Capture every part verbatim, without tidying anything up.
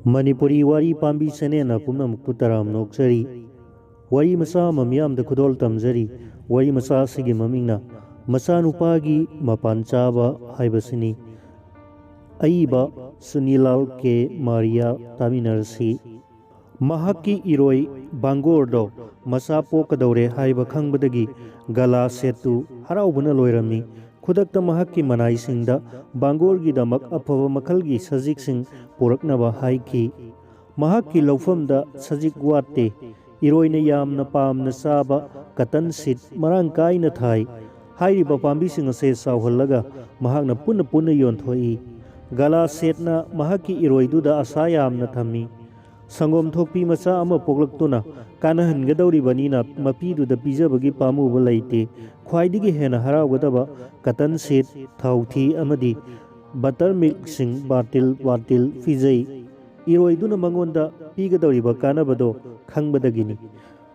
ꯃꯅꯤꯄꯨꯔꯤ ꯋꯥꯔꯤ ꯄꯥꯝꯕꯤ ꯆꯦꯅꯦꯜꯅ ꯄꯨꯝꯅꯃꯛꯄꯨ ꯇꯔꯥꯝꯅ ꯑꯣꯛꯆꯔꯤ꯫ ꯋꯥꯔꯤ ꯃꯆꯥ ꯑꯃ ꯃꯤꯌꯥꯝꯗ ꯈꯨꯗꯣꯜ ꯇꯝꯖꯔꯤ꯫ ꯋꯥꯔꯤ ꯃꯆꯥ ꯑꯁꯤꯒꯤ ꯃꯃꯤꯡꯅ ꯃꯆꯥꯅꯨꯄꯥꯒꯤ ꯃꯄꯥꯟ ꯆꯥꯕ ꯍꯥꯏꯕꯁꯤꯅꯤ꯫ ꯑꯏꯕ ꯁꯨꯅꯤꯂꯥꯜ ꯀꯦ ꯃꯥꯔꯤꯌꯥ꯫ ꯇꯥꯃꯤꯟꯅꯔꯁꯤ꯫ ꯃꯍꯥꯛꯀꯤ ꯏꯔꯣꯏ ꯕꯥꯡꯒꯣꯔꯗꯣ ꯃꯆꯥ ꯄꯣꯛꯀꯗꯧꯔꯦ ꯍꯥꯏꯕ ꯈꯪꯕꯗꯒꯤ ꯒꯂꯥ ꯁꯦꯠꯇꯨ ꯍꯔꯥꯎꯕꯅ ꯂꯣꯏꯔꯝꯃꯤ꯫ ꯈꯨꯗꯛꯇ ꯃꯍꯥꯛꯀꯤ ꯃꯅꯥꯏꯁꯤꯡꯗ ꯕꯥꯡꯒꯣꯔꯒꯤꯗꯃꯛ ꯑꯐꯕ ꯃꯈꯜꯒꯤ ꯁꯖꯤꯛꯁꯤꯡ ꯄꯨꯔꯛꯅꯕ ꯍꯥꯏꯈꯤ꯫ ꯃꯍꯥꯛꯀꯤ ꯂꯧꯐꯝꯗ ꯁꯖꯤꯛ ꯋꯥꯠꯇꯦ꯫ ꯏꯔꯣꯏꯅ ꯌꯥꯝꯅ ꯄꯥꯝꯅ ꯆꯥꯕ ꯀꯇꯟ ꯁꯤꯠ ꯃꯔꯥꯡ ꯀꯥꯏꯅ ꯊꯥꯏ꯫ ꯍꯥꯏꯔꯤꯕ ꯄꯥꯝꯕꯤꯁꯤꯡ ꯑꯁꯦ ꯆꯥꯎꯍꯜꯂꯒ ꯃꯍꯥꯛꯅ ꯄꯨꯟꯅ ꯄꯨꯟꯅ ꯌꯣꯟꯊꯣꯛꯏ꯫ ꯒꯂꯥ ꯁꯦꯠꯅ ꯃꯍꯥꯛꯀꯤ ꯏꯔꯣꯏꯗꯨꯗ ꯑꯁꯥ ꯌꯥꯝꯅ ꯊꯝꯃꯤ꯫ ꯁꯪꯒꯣꯝ ꯊꯣꯛꯄꯤ ꯃꯆꯥ ꯑꯃ ꯄꯣꯛꯂꯛꯇꯨꯅ ꯀꯥꯟꯅꯍꯟꯒꯗꯧꯔꯤꯕꯅꯤꯅ ꯃꯄꯤꯗꯨꯗ ꯄꯤꯖꯕꯒꯤ ꯄꯥꯝꯃꯨꯕ ꯂꯩꯇꯦ꯫ ꯈ꯭ꯋꯥꯏꯗꯒꯤ ꯍꯦꯟꯅ ꯍꯔꯥꯎꯒꯗꯕ ꯀꯇꯟ ꯁꯤꯠ, ꯊꯥꯎꯊꯤ ꯑꯃꯗꯤ ꯕꯇꯔ ꯃꯤꯜꯛꯁꯤꯡ ꯕꯥꯔꯇꯤꯜ ꯕꯥꯔꯇꯤꯜ ꯄꯤꯖꯩ꯫ ꯏꯔꯣꯏꯗꯨꯅ ꯃꯉꯣꯟꯗ ꯄꯤꯒꯗꯧꯔꯤꯕ ꯀꯥꯟꯅꯕꯗꯣ ꯈꯪꯕꯗꯒꯤꯅꯤ꯫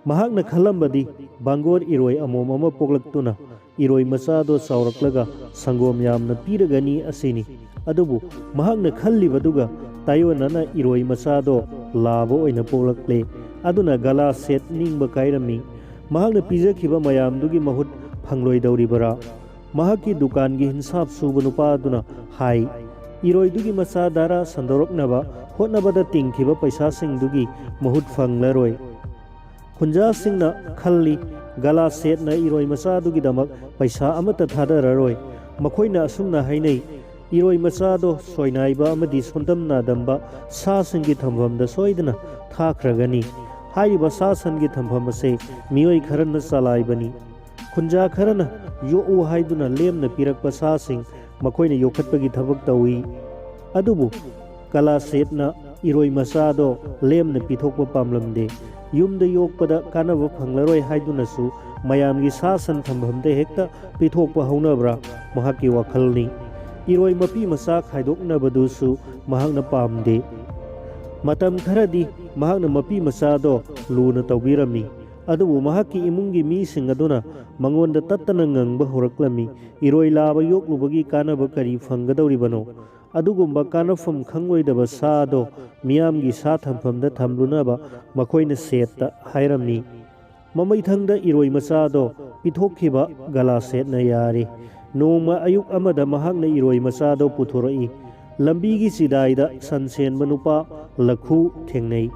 ꯃꯍꯥꯛꯅ ꯈꯜꯂꯝꯕꯗꯤ ꯕꯥꯡꯒꯣꯔ ꯏꯔꯣꯏ ꯑꯃꯣꯝ ꯑꯃ ꯄꯣꯛꯂꯛꯇꯨꯅ ꯏꯔꯣꯏ ꯃꯆꯥꯗꯣ ꯆꯥꯎꯔꯛꯂꯒ ꯁꯪꯒꯣꯝ ꯌꯥꯝꯅ ꯄꯤꯔꯒꯅꯤ ꯑꯁꯤꯅꯤ꯫ ꯑꯗꯨꯕꯨ ꯃꯍꯥꯛꯅ ꯈꯜꯂꯤꯕꯗꯨꯒ ꯇꯥꯏꯑꯣꯟꯅꯅ ꯏꯔꯣꯏ ꯃꯆꯥꯗꯣ ꯂꯥꯕ ꯑꯣꯏꯅ ꯄꯣꯛꯂꯛꯂꯦ꯫ ꯑꯗꯨꯅ ꯒꯂꯥ ꯁꯦꯠ ꯅꯤꯡꯕ ꯀꯥꯏꯔꯝꯃꯤ꯫ ꯃꯍꯥꯛꯅ ꯄꯤꯖꯈꯤꯕ ꯃꯌꯥꯝꯗꯨꯒꯤ ꯃꯍꯨꯠ ꯐꯪꯂꯣꯏꯗꯧꯔꯤꯕꯔꯥ? ꯃꯍꯥꯛꯀꯤ ꯗꯨꯀꯥꯟꯒꯤ ꯍꯤꯟꯁꯥꯞ ꯁꯨꯕ ꯅꯨꯄꯥ ꯑꯗꯨꯅ ꯍꯥꯏ, ꯏꯔꯣꯏꯗꯨꯒꯤ ꯃꯆꯥ ꯙꯔꯥ ꯁꯟꯗꯣꯔꯛꯅꯕ ꯍꯣꯠꯅꯕꯗ ꯇꯤꯡꯈꯤꯕ ꯄꯩꯁꯥꯁꯤꯡꯗꯨꯒꯤ ꯃꯍꯨꯠ ꯐꯪꯂꯔꯣꯏ꯫ ꯈꯨꯟꯖꯥꯁꯤꯡꯅ ꯈꯜꯂꯤ, ꯒꯂꯥ ꯁꯦꯠꯅ ꯏꯔꯣꯏ ꯃꯆꯥꯗꯨꯒꯤꯗꯃꯛ ꯄꯩꯁꯥ ꯑꯃꯠꯇ ꯊꯥꯗꯔꯔꯣꯏ꯫ ꯃꯈꯣꯏꯅ ꯑꯁꯨꯝꯅ ꯍꯥꯏꯅꯩ, ꯏꯔꯣꯏ ꯃꯆꯥꯗꯣ ꯁꯣꯏꯅꯥꯏꯕ ꯑꯃꯗꯤ ꯁꯣꯟꯗꯝ ꯅꯥꯗꯝꯕ ꯁꯥꯁꯤꯡꯒꯤ ꯊꯝꯐꯝꯗ ꯁꯣꯏꯗꯅ ꯊꯥꯈ꯭ꯔꯒꯅꯤ꯫ ꯍꯥꯏꯔꯤꯕ ꯁꯥ ꯁꯟꯒꯤ ꯊꯝꯐꯝ ꯑꯁꯦ ꯃꯤꯑꯣꯏ ꯈꯔꯅ ꯆꯂꯥꯏꯕꯅꯤ꯫ ꯈꯨꯟꯖꯥ ꯈꯔꯅ ꯌꯣꯛꯎ ꯍꯥꯏꯗꯨꯅ ꯂꯦꯝꯅ ꯄꯤꯔꯛꯄ ꯁꯥꯁꯤꯡ ꯃꯈꯣꯏꯅ ꯌꯣꯛꯈꯠꯄꯒꯤ ꯊꯕꯛ ꯇꯧꯏ꯫ ꯑꯗꯨꯕꯨ ꯒꯂꯥ ꯁꯦꯠꯅ ꯏꯔꯣꯏ ꯃꯆꯥꯗꯣ ꯂꯦꯝꯅ ꯄꯤꯊꯣꯛꯄ ꯄꯥꯝꯂꯝꯗꯦ꯫ ꯌꯨꯝꯗ ꯌꯣꯛꯄꯗ ꯀꯥꯟꯅꯕ ꯐꯪꯂꯔꯣꯏ ꯍꯥꯏꯗꯨꯅꯁꯨ ꯃꯌꯥꯝꯒꯤ ꯁꯥ ꯁꯟ ꯊꯝꯐꯝꯗ ꯍꯦꯛꯇ ꯄꯤꯊꯣꯛꯄ ꯍꯧꯅꯕ꯭ꯔꯥ ꯃꯍꯥꯛꯀꯤ ꯋꯥꯈꯜꯅꯤ꯫ ꯏꯔꯣꯏ ꯃꯄꯤ ꯃꯆꯥ ꯈꯥꯏꯗꯣꯛꯅꯕꯗꯨꯁꯨ ꯃꯍꯥꯛꯅ ꯄꯥꯝꯗꯦ꯫ ꯃꯇꯝ ꯈꯔꯗꯤ ꯃꯍꯥꯛꯅ ꯃꯄꯤ ꯃꯆꯥꯗꯣ ꯂꯨꯅ ꯇꯧꯕꯤꯔꯝꯃꯤ꯫ ꯑꯗꯨꯕꯨ ꯃꯍꯥꯛꯀꯤ ꯏꯃꯨꯡꯒꯤ ꯃꯤꯁꯤꯡ ꯑꯗꯨꯅ ꯃꯉꯣꯟꯗ ꯇꯠꯇꯅ ꯉꯪꯕ ꯍꯧꯔꯛꯂꯝꯃꯤ, "ꯏꯔꯣꯏ ꯂꯥꯕ ꯌꯣꯛꯂꯨꯕꯒꯤ ꯀꯥꯟꯅꯕ ꯀꯔꯤ ꯐꯪꯒꯗꯧꯔꯤꯕꯅꯣ? ꯑꯗꯨꯒꯨꯝꯕ ꯀꯥꯟꯅꯐꯝ ꯈꯪꯂꯣꯏꯗꯕ ꯁꯥꯗꯣ ꯃꯤꯌꯥꯝꯒꯤ ꯁꯥ ꯊꯝꯐꯝꯗ ꯊꯝꯂꯨꯅꯕ ꯃꯈꯣꯏꯅ ꯁꯦꯠꯇ ꯍꯥꯏꯔꯝꯃꯤ꯫ ꯃꯃꯩꯊꯪꯗ ꯏꯔꯣꯏ ꯃꯆꯥꯗꯣ ꯄꯤꯊꯣꯛꯈꯤꯕ ꯒꯂꯥꯁꯦꯠꯅ ꯌꯥꯔꯦ꯫ ꯅꯣꯡꯃ ꯑꯌꯨꯛ ꯑꯃꯗ ꯃꯍꯥꯛꯅ ꯏꯔꯣꯏ ꯃꯆꯥꯗꯣ ꯄꯨꯊꯣꯔꯛꯏ꯫ ꯂꯝꯕꯤꯒꯤ ꯆꯤꯗꯥꯏꯗ ꯁꯟ ꯁꯦꯟꯕ ꯅꯨꯄꯥ ꯂꯈꯨ ꯊꯦꯡꯅꯩ꯫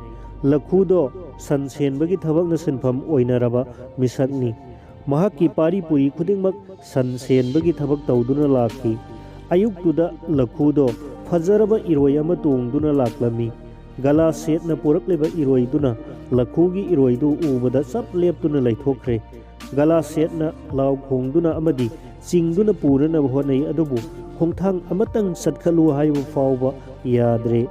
ꯂꯈꯨꯗꯣ ꯁꯟ ꯁꯦꯟꯕꯒꯤ ꯊꯕꯛꯅ ꯁꯤꯟꯐꯝ ꯑꯣꯏꯅꯔꯕ ꯃꯤꯁꯛꯅꯤ꯫ ꯃꯍꯥꯛꯀꯤ ꯄꯥꯔꯤ ꯄꯨꯔꯤ ꯈꯨꯗꯤꯡꯃꯛ ꯁꯟ ꯁꯦꯟꯕꯒꯤ ꯊꯕꯛ ꯇꯧꯗꯨꯅ ꯂꯥꯛꯈꯤ꯫ ꯑꯌꯨꯛꯇꯨꯗ ꯂꯈꯨꯗꯣ ꯐꯖꯔꯕ ꯏꯔꯣꯏ ꯑꯃ ꯇꯣꯡꯗꯨꯅ ꯂꯥꯛꯂꯝꯃꯤ꯫ ꯒꯂꯥꯁꯦꯠꯅ ꯄꯨꯔꯛꯂꯤꯕ ꯏꯔꯣꯏꯗꯨꯅ ꯂꯈꯨꯒꯤ ꯏꯔꯣꯏꯗꯨ ꯎꯕꯗ ꯆꯞ ꯂꯦꯞꯇꯨꯅ ꯂꯩꯊꯣꯛꯈ꯭ꯔꯦ꯫ ꯒꯂꯥꯁꯦꯠꯅ ꯂꯥꯎ ꯈꯣꯡꯗꯨꯅ ꯑꯃꯗꯤ ꯆꯤꯡꯗꯨꯅ ꯄꯨꯅꯅꯕ ꯍꯣꯠꯅꯩ, ꯑꯗꯨꯕꯨ ꯈꯣꯡꯊꯥꯡ ꯑꯃꯇꯪ ꯆꯠꯈꯠꯂꯨ ꯍꯥꯏꯕ ꯐꯥꯎꯕ ꯌꯥꯗ꯭ꯔꯦ꯫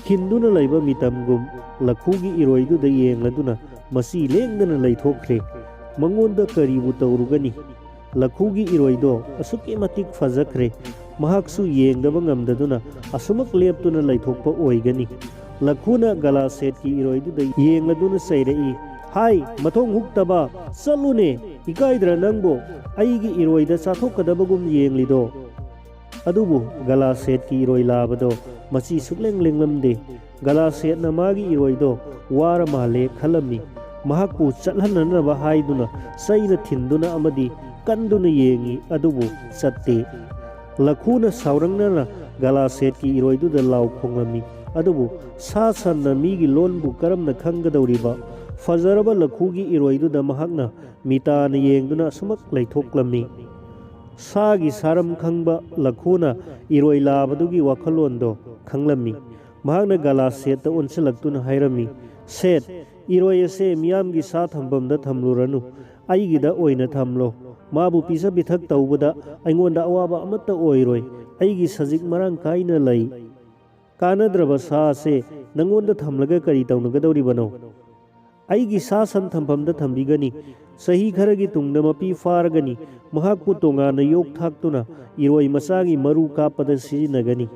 ꯈꯤꯟꯗꯨꯅ ꯂꯩꯕ ꯃꯤꯇꯝꯒꯨꯝ ꯂꯈꯨꯒꯤ ꯏꯔꯣꯏꯗꯨꯗ ꯌꯦꯡꯂꯗꯨꯅ ꯃꯆꯤ ꯂꯦꯡꯗꯅ ꯂꯩꯊꯣꯛꯈ꯭ꯔꯦ꯫ ꯃꯉꯣꯟꯗ ꯀꯔꯤꯕꯨ ꯇꯧꯔꯨꯒꯅꯤ? ꯂꯈꯨꯒꯤ ꯏꯔꯣꯏꯗꯣ ꯑꯁꯨꯛꯀꯤ ꯃꯇꯤꯛ ꯐꯖꯈ꯭ꯔꯦ, ꯃꯍꯥꯛꯁꯨ ꯌꯦꯡꯗꯕ ꯉꯝꯗꯗꯨꯅ ꯑꯁꯨꯃꯛ ꯂꯦꯞꯇꯨꯅ ꯂꯩꯊꯣꯛꯄ ꯑꯣꯏꯒꯅꯤ꯫ ꯂꯈꯨꯅ ꯒꯂꯥꯁꯦꯠꯀꯤ ꯏꯔꯣꯏꯗꯨꯗ ꯌꯦꯡꯂꯗꯨꯅ ꯆꯩꯔꯛꯏ, "ꯍꯥꯏ, ꯃꯊꯣꯡ ꯍꯨꯛꯇꯕ, ꯆꯠꯂꯨꯅꯦ! ꯏꯀꯥꯏꯗ꯭ꯔꯥ ꯅꯪꯕꯨ? ꯑꯩꯒꯤ ꯏꯔꯣꯏꯗ ꯆꯥꯊꯣꯛꯀꯗꯕꯒꯨꯝ ꯌꯦꯡꯂꯤꯗꯣ?" ꯑꯗꯨꯕꯨ ꯒꯂꯥꯁꯦꯠꯀꯤ ꯏꯔꯣꯏ ꯂꯥꯕꯗꯣ ꯃꯆꯤ ꯁꯨꯛꯂꯦꯡ ꯂꯦꯡꯂꯝꯗꯦ꯫ ꯒꯂꯥꯁꯦꯠꯅ ꯃꯥꯒꯤ ꯏꯔꯣꯏꯗꯣ ꯋꯥꯔ ꯃꯥꯜꯂꯦ ꯈꯜꯂꯝꯃꯤ꯫ ꯃꯍꯥꯛꯄꯨ ꯆꯠꯍꯟꯅꯅꯕ ꯍꯥꯏꯗꯨꯅ ꯆꯩꯅ ꯊꯤꯟꯗꯨꯅ ꯑꯃꯗꯤ ꯀꯟꯗꯨꯅ ꯌꯦꯡꯉꯤ, ꯑꯗꯨꯕꯨ ꯆꯠꯇꯦ꯫ ꯂꯈꯨꯅ ꯁꯥꯎꯔꯪꯅꯅ ꯒꯂꯥꯁꯦꯠꯀꯤ ꯏꯔꯣꯏꯗꯨꯗ ꯂꯥꯎ ꯈꯣꯡꯂꯝꯃꯤ꯫ ꯑꯗꯨꯕꯨ ꯁꯥ ꯁꯟꯅ ꯃꯤꯒꯤ ꯂꯣꯟꯕꯨ ꯀꯔꯝꯅ ꯈꯪꯒꯗꯧꯔꯤꯕ? ꯐꯖꯔꯕ ꯂꯈꯨꯒꯤ ꯏꯔꯣꯏꯗꯨꯗ ꯃꯍꯥꯛꯅ ꯃꯤꯇꯥꯅ ꯌꯦꯡꯗꯨꯅ ꯑꯁꯨꯃꯛ ꯂꯩꯊꯣꯛꯂꯝꯃꯤ꯫ ꯁꯥꯒꯤ ꯁꯥꯔꯝ ꯈꯪꯕ ꯂꯈꯨꯅ ꯏꯔꯣꯏ ꯂꯥꯕꯗꯨꯒꯤ ꯋꯥꯈꯜꯂꯣꯟꯗꯣ ꯈꯪꯂꯝꯃꯤ꯫ ꯃꯍꯥꯛꯅ ꯒꯂꯥꯁꯦꯠꯇ ꯑꯣꯟꯁꯤꯜꯂꯛꯇꯨꯅ ꯍꯥꯏꯔꯝꯃꯤ, "ꯁꯦꯠ, ꯏꯔꯣꯏ ꯑꯁꯦ ꯃꯤꯌꯥꯝꯒꯤ ꯁꯥ ꯊꯝꯐꯝꯗ ꯊꯝꯂꯨꯔꯅꯨ, ꯑꯩꯒꯤꯗ ꯑꯣꯏꯅ ꯊꯝꯂꯣ꯫ ꯃꯥꯕꯨ ꯄꯤꯖ ꯄꯤꯊꯛ ꯇꯧꯕꯗ ꯑꯩꯉꯣꯟꯗ ꯑꯋꯥꯕ ꯑꯃꯠꯇ ꯑꯣꯏꯔꯣꯏ꯫ ꯑꯩꯒꯤ ꯁꯖꯤꯛ ꯃꯔꯥꯡ ꯀꯥꯏꯅ ꯂꯩ꯫ ꯀꯥꯟꯅꯗ꯭ꯔꯕ ꯁꯥ ꯑꯁꯦ ꯅꯪꯉꯣꯟꯗ ꯊꯝꯂꯒ ꯀꯔꯤ ꯇꯧꯅꯒꯗꯧꯔꯤꯕꯅꯣ? ꯑꯩꯒꯤ ꯁꯥ ꯁꯟ ꯊꯝꯐꯝꯗ ꯊꯝꯕꯤꯒꯅꯤ꯫ ꯆꯍꯤ ꯈꯔꯒꯤ ꯇꯨꯡꯗ ꯃꯄꯤ ꯐꯥꯔꯒꯅꯤ꯫ ꯃꯍꯥꯛꯄꯨ ꯇꯣꯉꯥꯟꯅ ꯌꯣꯛ ꯊꯥꯛꯇꯨꯅ ꯏꯔꯣꯏ ꯃꯆꯥꯒꯤ ꯃꯔꯨ ꯀꯥꯞꯄꯗ ꯁꯤꯖꯤꯟꯅꯒꯅꯤ꯫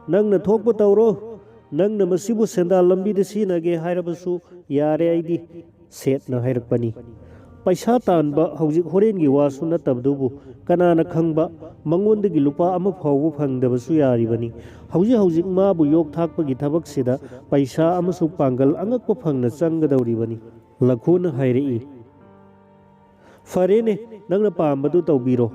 ꯅꯪꯅ ꯊꯣꯛꯄ ꯇꯧꯔꯣ꯫ ꯅꯪꯅ ꯃꯁꯤꯕꯨ ꯁꯦꯟꯗꯥꯜ ꯂꯝꯕꯤꯗ ꯁꯤꯖꯤꯟꯅꯒꯦ ꯍꯥꯏꯔꯕꯁꯨ ꯌꯥꯔꯦ ꯑꯩꯗꯤ", ꯁꯦꯠꯅ ꯍꯥꯏꯔꯛꯄꯅꯤ꯫ ꯄꯩꯁꯥ ꯇꯥꯟꯕ ꯍꯧꯖꯤꯛ ꯍꯣꯔꯦꯟꯒꯤ ꯋꯥꯁꯨ ꯅꯠꯇꯕꯗꯨꯕꯨ, ꯀꯅꯥꯅ ꯈꯪꯕ, ꯃꯉꯣꯟꯗꯒꯤ ꯂꯨꯄꯥ ꯑꯃ ꯐꯥꯎꯕ ꯐꯪꯗꯕꯁꯨ ꯌꯥꯔꯤꯕꯅꯤ꯫ ꯍꯧꯖꯤꯛ ꯍꯧꯖꯤꯛ ꯃꯥꯕꯨ ꯌꯣꯛ ꯊꯥꯛꯄꯒꯤ ꯊꯕꯛꯁꯤꯗ ꯄꯩꯁꯥ ꯑꯃꯁꯨꯡ ꯄꯥꯡꯒꯜ ꯑꯉꯛꯄ ꯐꯪꯅ ꯆꯪꯒꯗꯧꯔꯤꯕꯅꯤ꯫ ꯂꯈꯨꯅ ꯍꯥꯏꯔꯛꯏ, "ꯐꯔꯦꯅꯦ, ꯅꯪꯅ ꯄꯥꯝꯕꯗꯨ ꯇꯧꯕꯤꯔꯣ꯫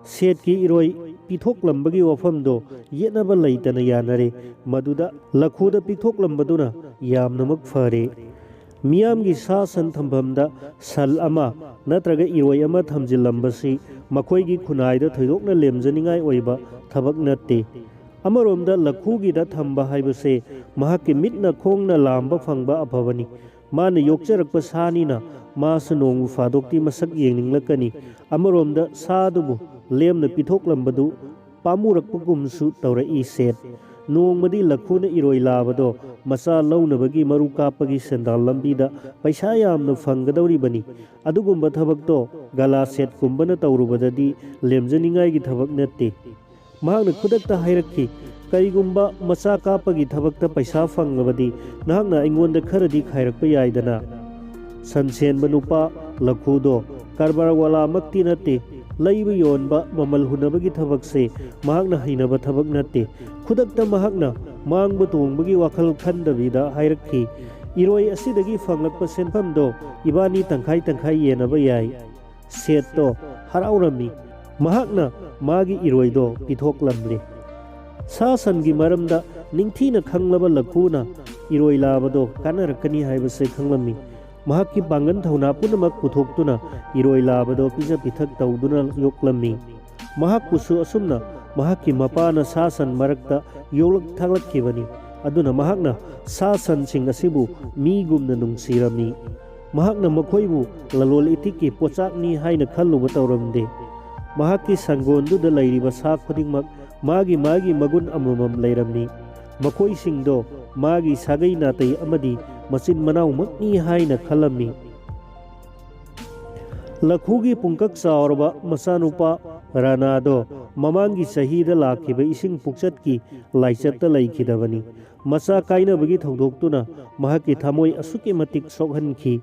ꯁꯦꯠꯀꯤ ꯏꯔꯣꯏ ꯄꯤꯊꯣꯛꯂꯝꯕꯒꯤ ꯋꯥꯐꯝꯗꯣ ꯌꯦꯠꯅꯕ ꯂꯩꯇꯅ ꯌꯥꯅꯔꯦ꯫ ꯃꯗꯨꯗ ꯂꯈꯨꯗ ꯄꯤꯊꯣꯛꯂꯝꯕꯗꯨꯅ ꯌꯥꯝꯅꯃꯛ ꯐꯔꯦ꯫ ꯃꯤꯌꯥꯝꯒꯤ ꯁꯥ ꯁꯟ ꯊꯝꯐꯝꯗ ꯁꯟ ꯑꯃ ꯅꯠꯇ꯭ꯔꯒ ꯏꯔꯣꯏ ꯑꯃ ꯊꯝꯖꯤꯜꯂꯝꯕꯁꯤ ꯃꯈꯣꯏꯒꯤ ꯈꯨꯟꯅꯥꯏꯗ ꯊꯣꯏꯗꯣꯛꯅ ꯂꯦꯝꯖꯅꯤꯡꯉꯥꯏ ꯑꯣꯏꯕ ꯊꯕꯛ ꯅꯠꯇꯦ꯫ ꯑꯃꯔꯣꯝꯗ ꯂꯈꯨꯒꯤꯗ ꯊꯝꯕ ꯍꯥꯏꯕꯁꯦ ꯃꯍꯥꯛꯀꯤ ꯃꯤꯠꯅ ꯈꯣꯡꯅ ꯂꯥꯝꯕ ꯐꯪꯕ ꯑꯐꯕꯅꯤ꯫ ꯃꯥꯅ ꯌꯣꯛꯆꯔꯛꯄ ꯁꯥꯅꯤꯅ ꯃꯥꯁꯨ ꯅꯣꯡꯃ ꯐꯥꯗꯣꯛꯇꯤ ꯃꯁꯛ ꯌꯦꯡꯅꯤꯡꯂꯛꯀꯅꯤ꯫ ꯑꯃꯔꯣꯝꯗ ꯁꯥꯗꯨꯕꯨ ꯂꯦꯝꯅ ꯄꯤꯊꯣꯛꯂꯝꯕꯗꯨ ꯄꯥꯝꯃꯨꯔꯛꯄꯒꯨꯝꯁꯨ ꯇꯧꯔꯛꯏ ꯁꯦꯠ꯫ ꯅꯣꯡꯃꯗꯤ ꯂꯈꯨꯅ ꯏꯔꯣꯏ ꯂꯥꯕꯗꯣ ꯃꯆꯥ ꯂꯧꯅꯕꯒꯤ ꯃꯔꯨ ꯀꯥꯞꯄꯒꯤ ꯁꯦꯟꯗꯥꯟ ꯂꯝꯕꯤꯗ ꯄꯩꯁꯥ ꯌꯥꯝꯅ ꯐꯪꯒꯗꯧꯔꯤꯕꯅꯤ꯫ ꯑꯗꯨꯒꯨꯝꯕ ꯊꯕꯛꯇꯣ ꯒꯂꯥ ꯁꯦꯠꯀꯨꯝꯕꯅ ꯇꯧꯔꯨꯕꯗꯗꯤ ꯂꯦꯝꯖꯅꯤꯡꯉꯥꯏꯒꯤ ꯊꯕꯛ ꯅꯠꯇꯦ꯫ ꯃꯍꯥꯛꯅ ꯈꯨꯗꯛꯇ ꯍꯥꯏꯔꯛꯈꯤ, "ꯀꯔꯤꯒꯨꯝꯕ ꯃꯆꯥ ꯀꯥꯞꯄꯒꯤ ꯊꯕꯛꯇ ꯄꯩꯁꯥ ꯐꯪꯂꯕꯗꯤ ꯅꯍꯥꯛꯅ ꯑꯩꯉꯣꯟꯗ ꯈꯔꯗꯤ ꯈꯥꯏꯔꯛꯄ ꯌꯥꯏꯗꯅ?" ꯁꯟ ꯁꯦꯟꯕ ꯅꯨꯄꯥ ꯂꯈꯨꯗꯣ ꯀꯔꯕꯥꯔ ꯋꯥꯂꯥꯃꯛꯇꯤ ꯅꯠꯇꯦ꯫ ꯂꯩꯕ ꯌꯣꯟꯕ, ꯃꯃꯜ ꯍꯨꯟꯅꯕꯒꯤ ꯊꯕꯛꯁꯦ ꯃꯍꯥꯛꯅ ꯍꯩꯅꯕ ꯊꯕꯛ ꯅꯠꯇꯦ꯫ ꯈꯨꯗꯛꯇ ꯃꯍꯥꯛꯅ ꯃꯥꯡꯕ ꯇꯣꯡꯕꯒꯤ ꯋꯥꯈꯜ ꯈꯟꯗꯕꯤꯗ ꯍꯥꯏꯔꯛꯈꯤ, "ꯏꯔꯣꯏ ꯑꯁꯤꯗꯒꯤ ꯐꯪꯂꯛꯄ ꯁꯦꯟꯐꯝꯗꯣ ꯏꯕꯥꯅꯤ ꯇꯪꯈꯥꯏ ꯇꯪꯈꯥꯏ ꯌꯦꯟꯅꯕ ꯌꯥꯏ"꯫ ꯁꯦꯠꯇꯣ ꯍꯔꯥꯎꯔꯝꯃꯤ꯫ ꯃꯍꯥꯛꯅ ꯃꯥꯒꯤ ꯏꯔꯣꯏꯗꯣ ꯄꯤꯊꯣꯛꯂꯝꯂꯦ꯫ ꯁꯥ ꯁꯟꯒꯤ ꯃꯔꯝꯗ ꯅꯤꯡꯊꯤꯅ ꯈꯪꯂꯕ ꯂꯈꯨꯅ ꯏꯔꯣꯏ ꯂꯥꯕꯗꯣ ꯀꯥꯟꯅꯔꯛꯀꯅꯤ ꯍꯥꯏꯕꯁꯦ ꯈꯪꯂꯝꯃꯤ꯫ ꯃꯍꯥꯛꯀꯤ ꯄꯥꯡꯒꯜ ꯊꯧꯅꯥ ꯄꯨꯝꯅꯃꯛ ꯄꯨꯊꯣꯛꯇꯨꯅ ꯏꯔꯣꯏ ꯂꯥꯕꯗꯣ ꯄꯤꯖ ꯄꯤꯊꯛ ꯇꯧꯗꯨꯅ ꯌꯣꯛꯂꯝꯃꯤ꯫ ꯃꯍꯥꯛꯄꯨꯁꯨ ꯑꯁꯨꯝꯅ ꯃꯍꯥꯛꯀꯤ ꯃꯄꯥꯅ ꯁꯥ ꯁꯟ ꯃꯔꯛꯇ ꯌꯣꯛꯂꯛ ꯊꯥꯛꯂꯛꯈꯤꯕꯅꯤ꯫ ꯑꯗꯨꯅ ꯃꯍꯥꯛꯅ ꯁꯥ ꯁꯟꯁꯤꯡ ꯑꯁꯤꯕꯨ ꯃꯤꯒꯨꯝꯅ ꯅꯨꯡꯁꯤꯔꯝꯃꯤ꯫ ꯃꯍꯥꯛꯅ ꯃꯈꯣꯏꯕꯨ ꯂꯂꯣꯜ ꯏꯇꯤꯛꯀꯤ ꯄꯣꯠꯆꯥꯛꯅꯤ ꯍꯥꯏꯅ ꯈꯜꯂꯨꯕ ꯇꯧꯔꯝꯗꯦ꯫ ꯃꯍꯥꯛꯀꯤ ꯁꯪꯒꯣꯟꯗꯨꯗ ꯂꯩꯔꯤꯕ ꯁꯥ ꯈꯨꯗꯤꯡꯃꯛ ꯃꯥꯒꯤ ꯃꯥꯒꯤ ꯃꯒꯨꯟ ꯑꯃꯃꯝ ꯂꯩꯔꯝꯃꯤ꯫ ꯃꯈꯣꯏꯁꯤꯡꯗꯣ ꯃꯥꯒꯤ ꯁꯥꯒꯩ ꯅꯥꯇꯩ ꯑꯃꯗꯤ ꯃꯆꯤꯟ ꯃꯅꯥꯎꯃꯛꯅꯤ ꯍꯥꯏꯅ ꯈꯜꯂꯝꯃꯤ꯫ ꯂꯈꯨꯒꯤ ꯄꯨꯡꯀꯛ ꯆꯥꯎꯔꯕ ꯃꯆꯥꯅꯨꯄꯥ ꯔꯥꯅꯥꯗꯣ ꯃꯃꯥꯡꯒꯤ ꯆꯍꯤꯗ ꯂꯥꯛꯈꯤꯕ ꯏꯁꯤꯡ ꯄꯨꯛꯆꯠꯀꯤ ꯂꯥꯏꯆꯠꯇ ꯂꯩꯈꯤꯗꯕꯅꯤ꯫ ꯃꯆꯥ ꯀꯥꯏꯅꯕꯒꯤ ꯊꯧꯗꯣꯛꯇꯨꯅ ꯃꯍꯥꯛꯀꯤ ꯊꯃꯣꯏ ꯑꯁꯨꯛꯀꯤ ꯃꯇꯤꯛ ꯁꯣꯛꯍꯟꯈꯤ꯫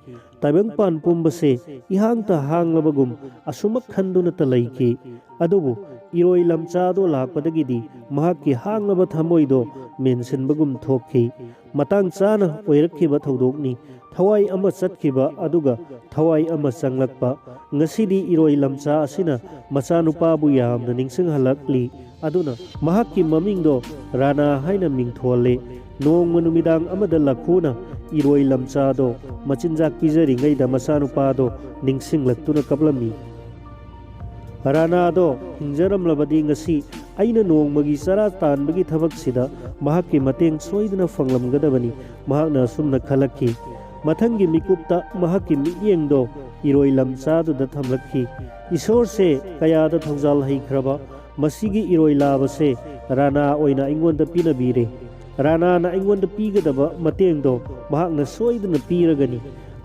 ꯇꯥꯏꯕꯪꯄꯥꯟ ꯄꯨꯝꯕꯁꯦ ꯏꯍꯥꯡꯇ ꯍꯥꯡꯂꯕꯒꯨꯝ ꯑꯁꯨꯃꯛ ꯈꯟꯗꯨꯅꯇ ꯂꯩꯈꯤ꯫ ꯑꯗꯨꯕꯨ ꯏꯔꯣꯏ ꯂꯝꯆꯥꯗꯣ ꯂꯥꯛꯄꯗꯒꯤꯗꯤ ꯃꯍꯥꯛꯀꯤ ꯍꯥꯡꯂꯕ ꯊꯃꯣꯏꯗꯣ ꯃꯦꯟꯁꯤꯟꯕꯒꯨꯝ ꯊꯣꯛꯈꯤ꯫ ꯃꯇꯥꯡ ꯆꯥꯅ ꯑꯣꯏꯔꯛꯈꯤꯕ ꯊꯧꯗꯣꯛꯅꯤ꯫ ꯊꯋꯥꯏ ꯑꯃ ꯆꯠꯈꯤꯕ ꯑꯗꯨꯒ ꯊꯋꯥꯏ ꯑꯃ ꯆꯪꯂꯛꯄ꯫ ꯉꯁꯤꯗꯤ ꯏꯔꯣꯏ ꯂꯝꯆꯥ ꯑꯁꯤꯅ ꯃꯆꯥꯅꯨꯄꯥꯕꯨ ꯌꯥꯝꯅ ꯅꯤꯡꯁꯤꯡꯍꯜꯂꯛꯂꯤ꯫ ꯑꯗꯨꯅ ꯃꯍꯥꯛꯀꯤ ꯃꯃꯤꯡꯗꯣ ꯔꯥꯅꯥ ꯍꯥꯏꯅ ꯃꯤꯡꯊꯣꯜꯂꯤ꯫ ꯅꯣꯡꯃ ꯅꯨꯃꯤꯗꯥꯡ ꯑꯃꯗ ꯂꯈꯨꯅ ꯏꯔꯣꯏ ꯂꯝꯆꯥꯗꯣ ꯃꯆꯤꯟꯖꯥꯛ ꯄꯤꯖꯔꯤꯉꯩꯗ ꯃꯆꯥꯅꯨꯄꯥꯗꯣ ꯅꯤꯡꯁꯤꯡꯂꯛꯇꯨꯅ ꯀꯞꯂꯝꯃꯤ꯫ ꯔꯥꯅꯥꯗꯣ ꯍꯤꯡꯖꯔꯝꯂꯕꯗꯤ ꯉꯁꯤ ꯑꯩꯅ ꯅꯣꯡꯃꯒꯤ ꯆꯔꯥ ꯇꯥꯟꯕꯒꯤ ꯊꯕꯛꯁꯤꯗ ꯃꯍꯥꯛꯀꯤ ꯃꯇꯦꯡ ꯁꯣꯏꯗꯅ ꯐꯪꯂꯝꯒꯗꯕꯅꯤ, ꯃꯍꯥꯛꯅ ꯑꯁꯨꯝꯅ ꯈꯜꯂꯛꯈꯤ꯫ ꯃꯊꯪꯒꯤ ꯃꯤꯀꯨꯞꯇ ꯃꯍꯥꯛꯀꯤ ꯃꯤꯠꯌꯦꯡꯗꯣ ꯏꯔꯣꯏ ꯂꯝꯆꯥꯗꯨꯗ ꯊꯝꯂꯛꯈꯤ꯫ ꯏꯁꯣꯔꯁꯦ ꯀꯌꯥꯗ ꯊꯧꯖꯥꯜ ꯍꯩꯈ꯭ꯔꯕ ꯃꯁꯤꯒꯤ ꯏꯔꯣꯏ ꯂꯥꯕꯁꯦ ꯔꯥꯅꯥ ꯑꯣꯏꯅ ꯑꯩꯉꯣꯟꯗ ꯄꯤꯅꯕꯤꯔꯦ꯫ ꯔꯥꯅꯥꯅ ꯑꯩꯉꯣꯟꯗ ꯄꯤꯒꯗꯕ ꯃꯇꯦꯡꯗꯣ ꯃꯍꯥꯛꯅ ꯁꯣꯏꯗꯅ ꯄꯤꯔꯒꯅꯤ꯫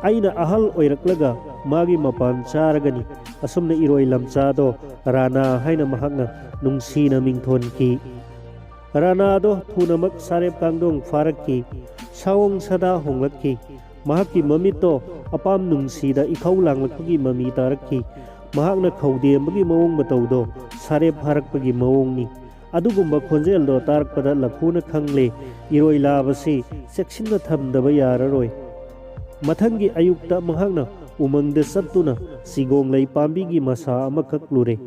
ꯑꯩꯅ ꯑꯍꯜ ꯑꯣꯏꯔꯛꯂꯒ ꯃꯥꯒꯤ ꯃꯄꯥꯟ ꯆꯥꯔꯒꯅꯤ꯫ ꯑꯁꯨꯝꯅ ꯏꯔꯣꯏ ꯂꯝꯆꯥꯗꯣ ꯔꯥꯅꯥ ꯍꯥꯏꯅ ꯃꯍꯥꯛꯅ ꯅꯨꯡꯁꯤꯅ ꯃꯤꯡꯊꯣꯟꯈꯤ꯫ ꯔꯥꯅꯥꯗꯣ ꯊꯨꯅꯃꯛ ꯁꯥꯔꯦꯞ ꯀꯥꯡꯗꯣꯡ ꯐꯥꯔꯛꯈꯤ꯫ ꯁꯥꯑꯣꯡ ꯁꯥꯗꯥ ꯍꯣꯡꯂꯛꯈꯤ꯫ ꯃꯍꯥꯛꯀꯤ ꯃꯃꯤꯠꯇꯣ ꯑꯄꯥꯝ ꯅꯨꯡꯁꯤꯗ ꯏꯈꯧ ꯂꯥꯡꯂꯛꯄꯒꯤ ꯃꯃꯤ ꯇꯥꯔꯛꯈꯤ꯫ ꯃꯍꯥꯛꯅ ꯈꯧꯗꯦꯝꯕꯒꯤ ꯃꯑꯣꯡ ꯃꯇꯧꯗꯣ ꯁꯥꯔꯦꯞ ꯐꯥꯔꯛꯄꯒꯤ ꯃꯑꯣꯡꯅꯤ꯫ ꯑꯗꯨꯒꯨꯝꯕ ꯈꯣꯟꯖꯦꯜꯗꯣ ꯇꯥꯔꯛꯄꯗ ꯂꯈꯨꯅ ꯈꯪꯂꯦ, ꯏꯔꯣꯏ ꯂꯥꯕꯁꯤ ꯆꯦꯛꯁꯤꯟꯅ ꯊꯝꯗꯕ ꯌꯥꯔꯔꯣꯏ꯫ ꯃꯊꯪꯒꯤ ꯑꯌꯨꯛꯇ ꯃꯍꯥꯛꯅ ꯎꯃꯪꯗ ꯆꯠꯇꯨꯅ ꯆꯤꯒꯣꯡꯂꯩ ꯄꯥꯝꯕꯤꯒꯤ ꯃꯁꯥ ꯑꯃ ꯀꯛꯂꯨꯔꯦ꯫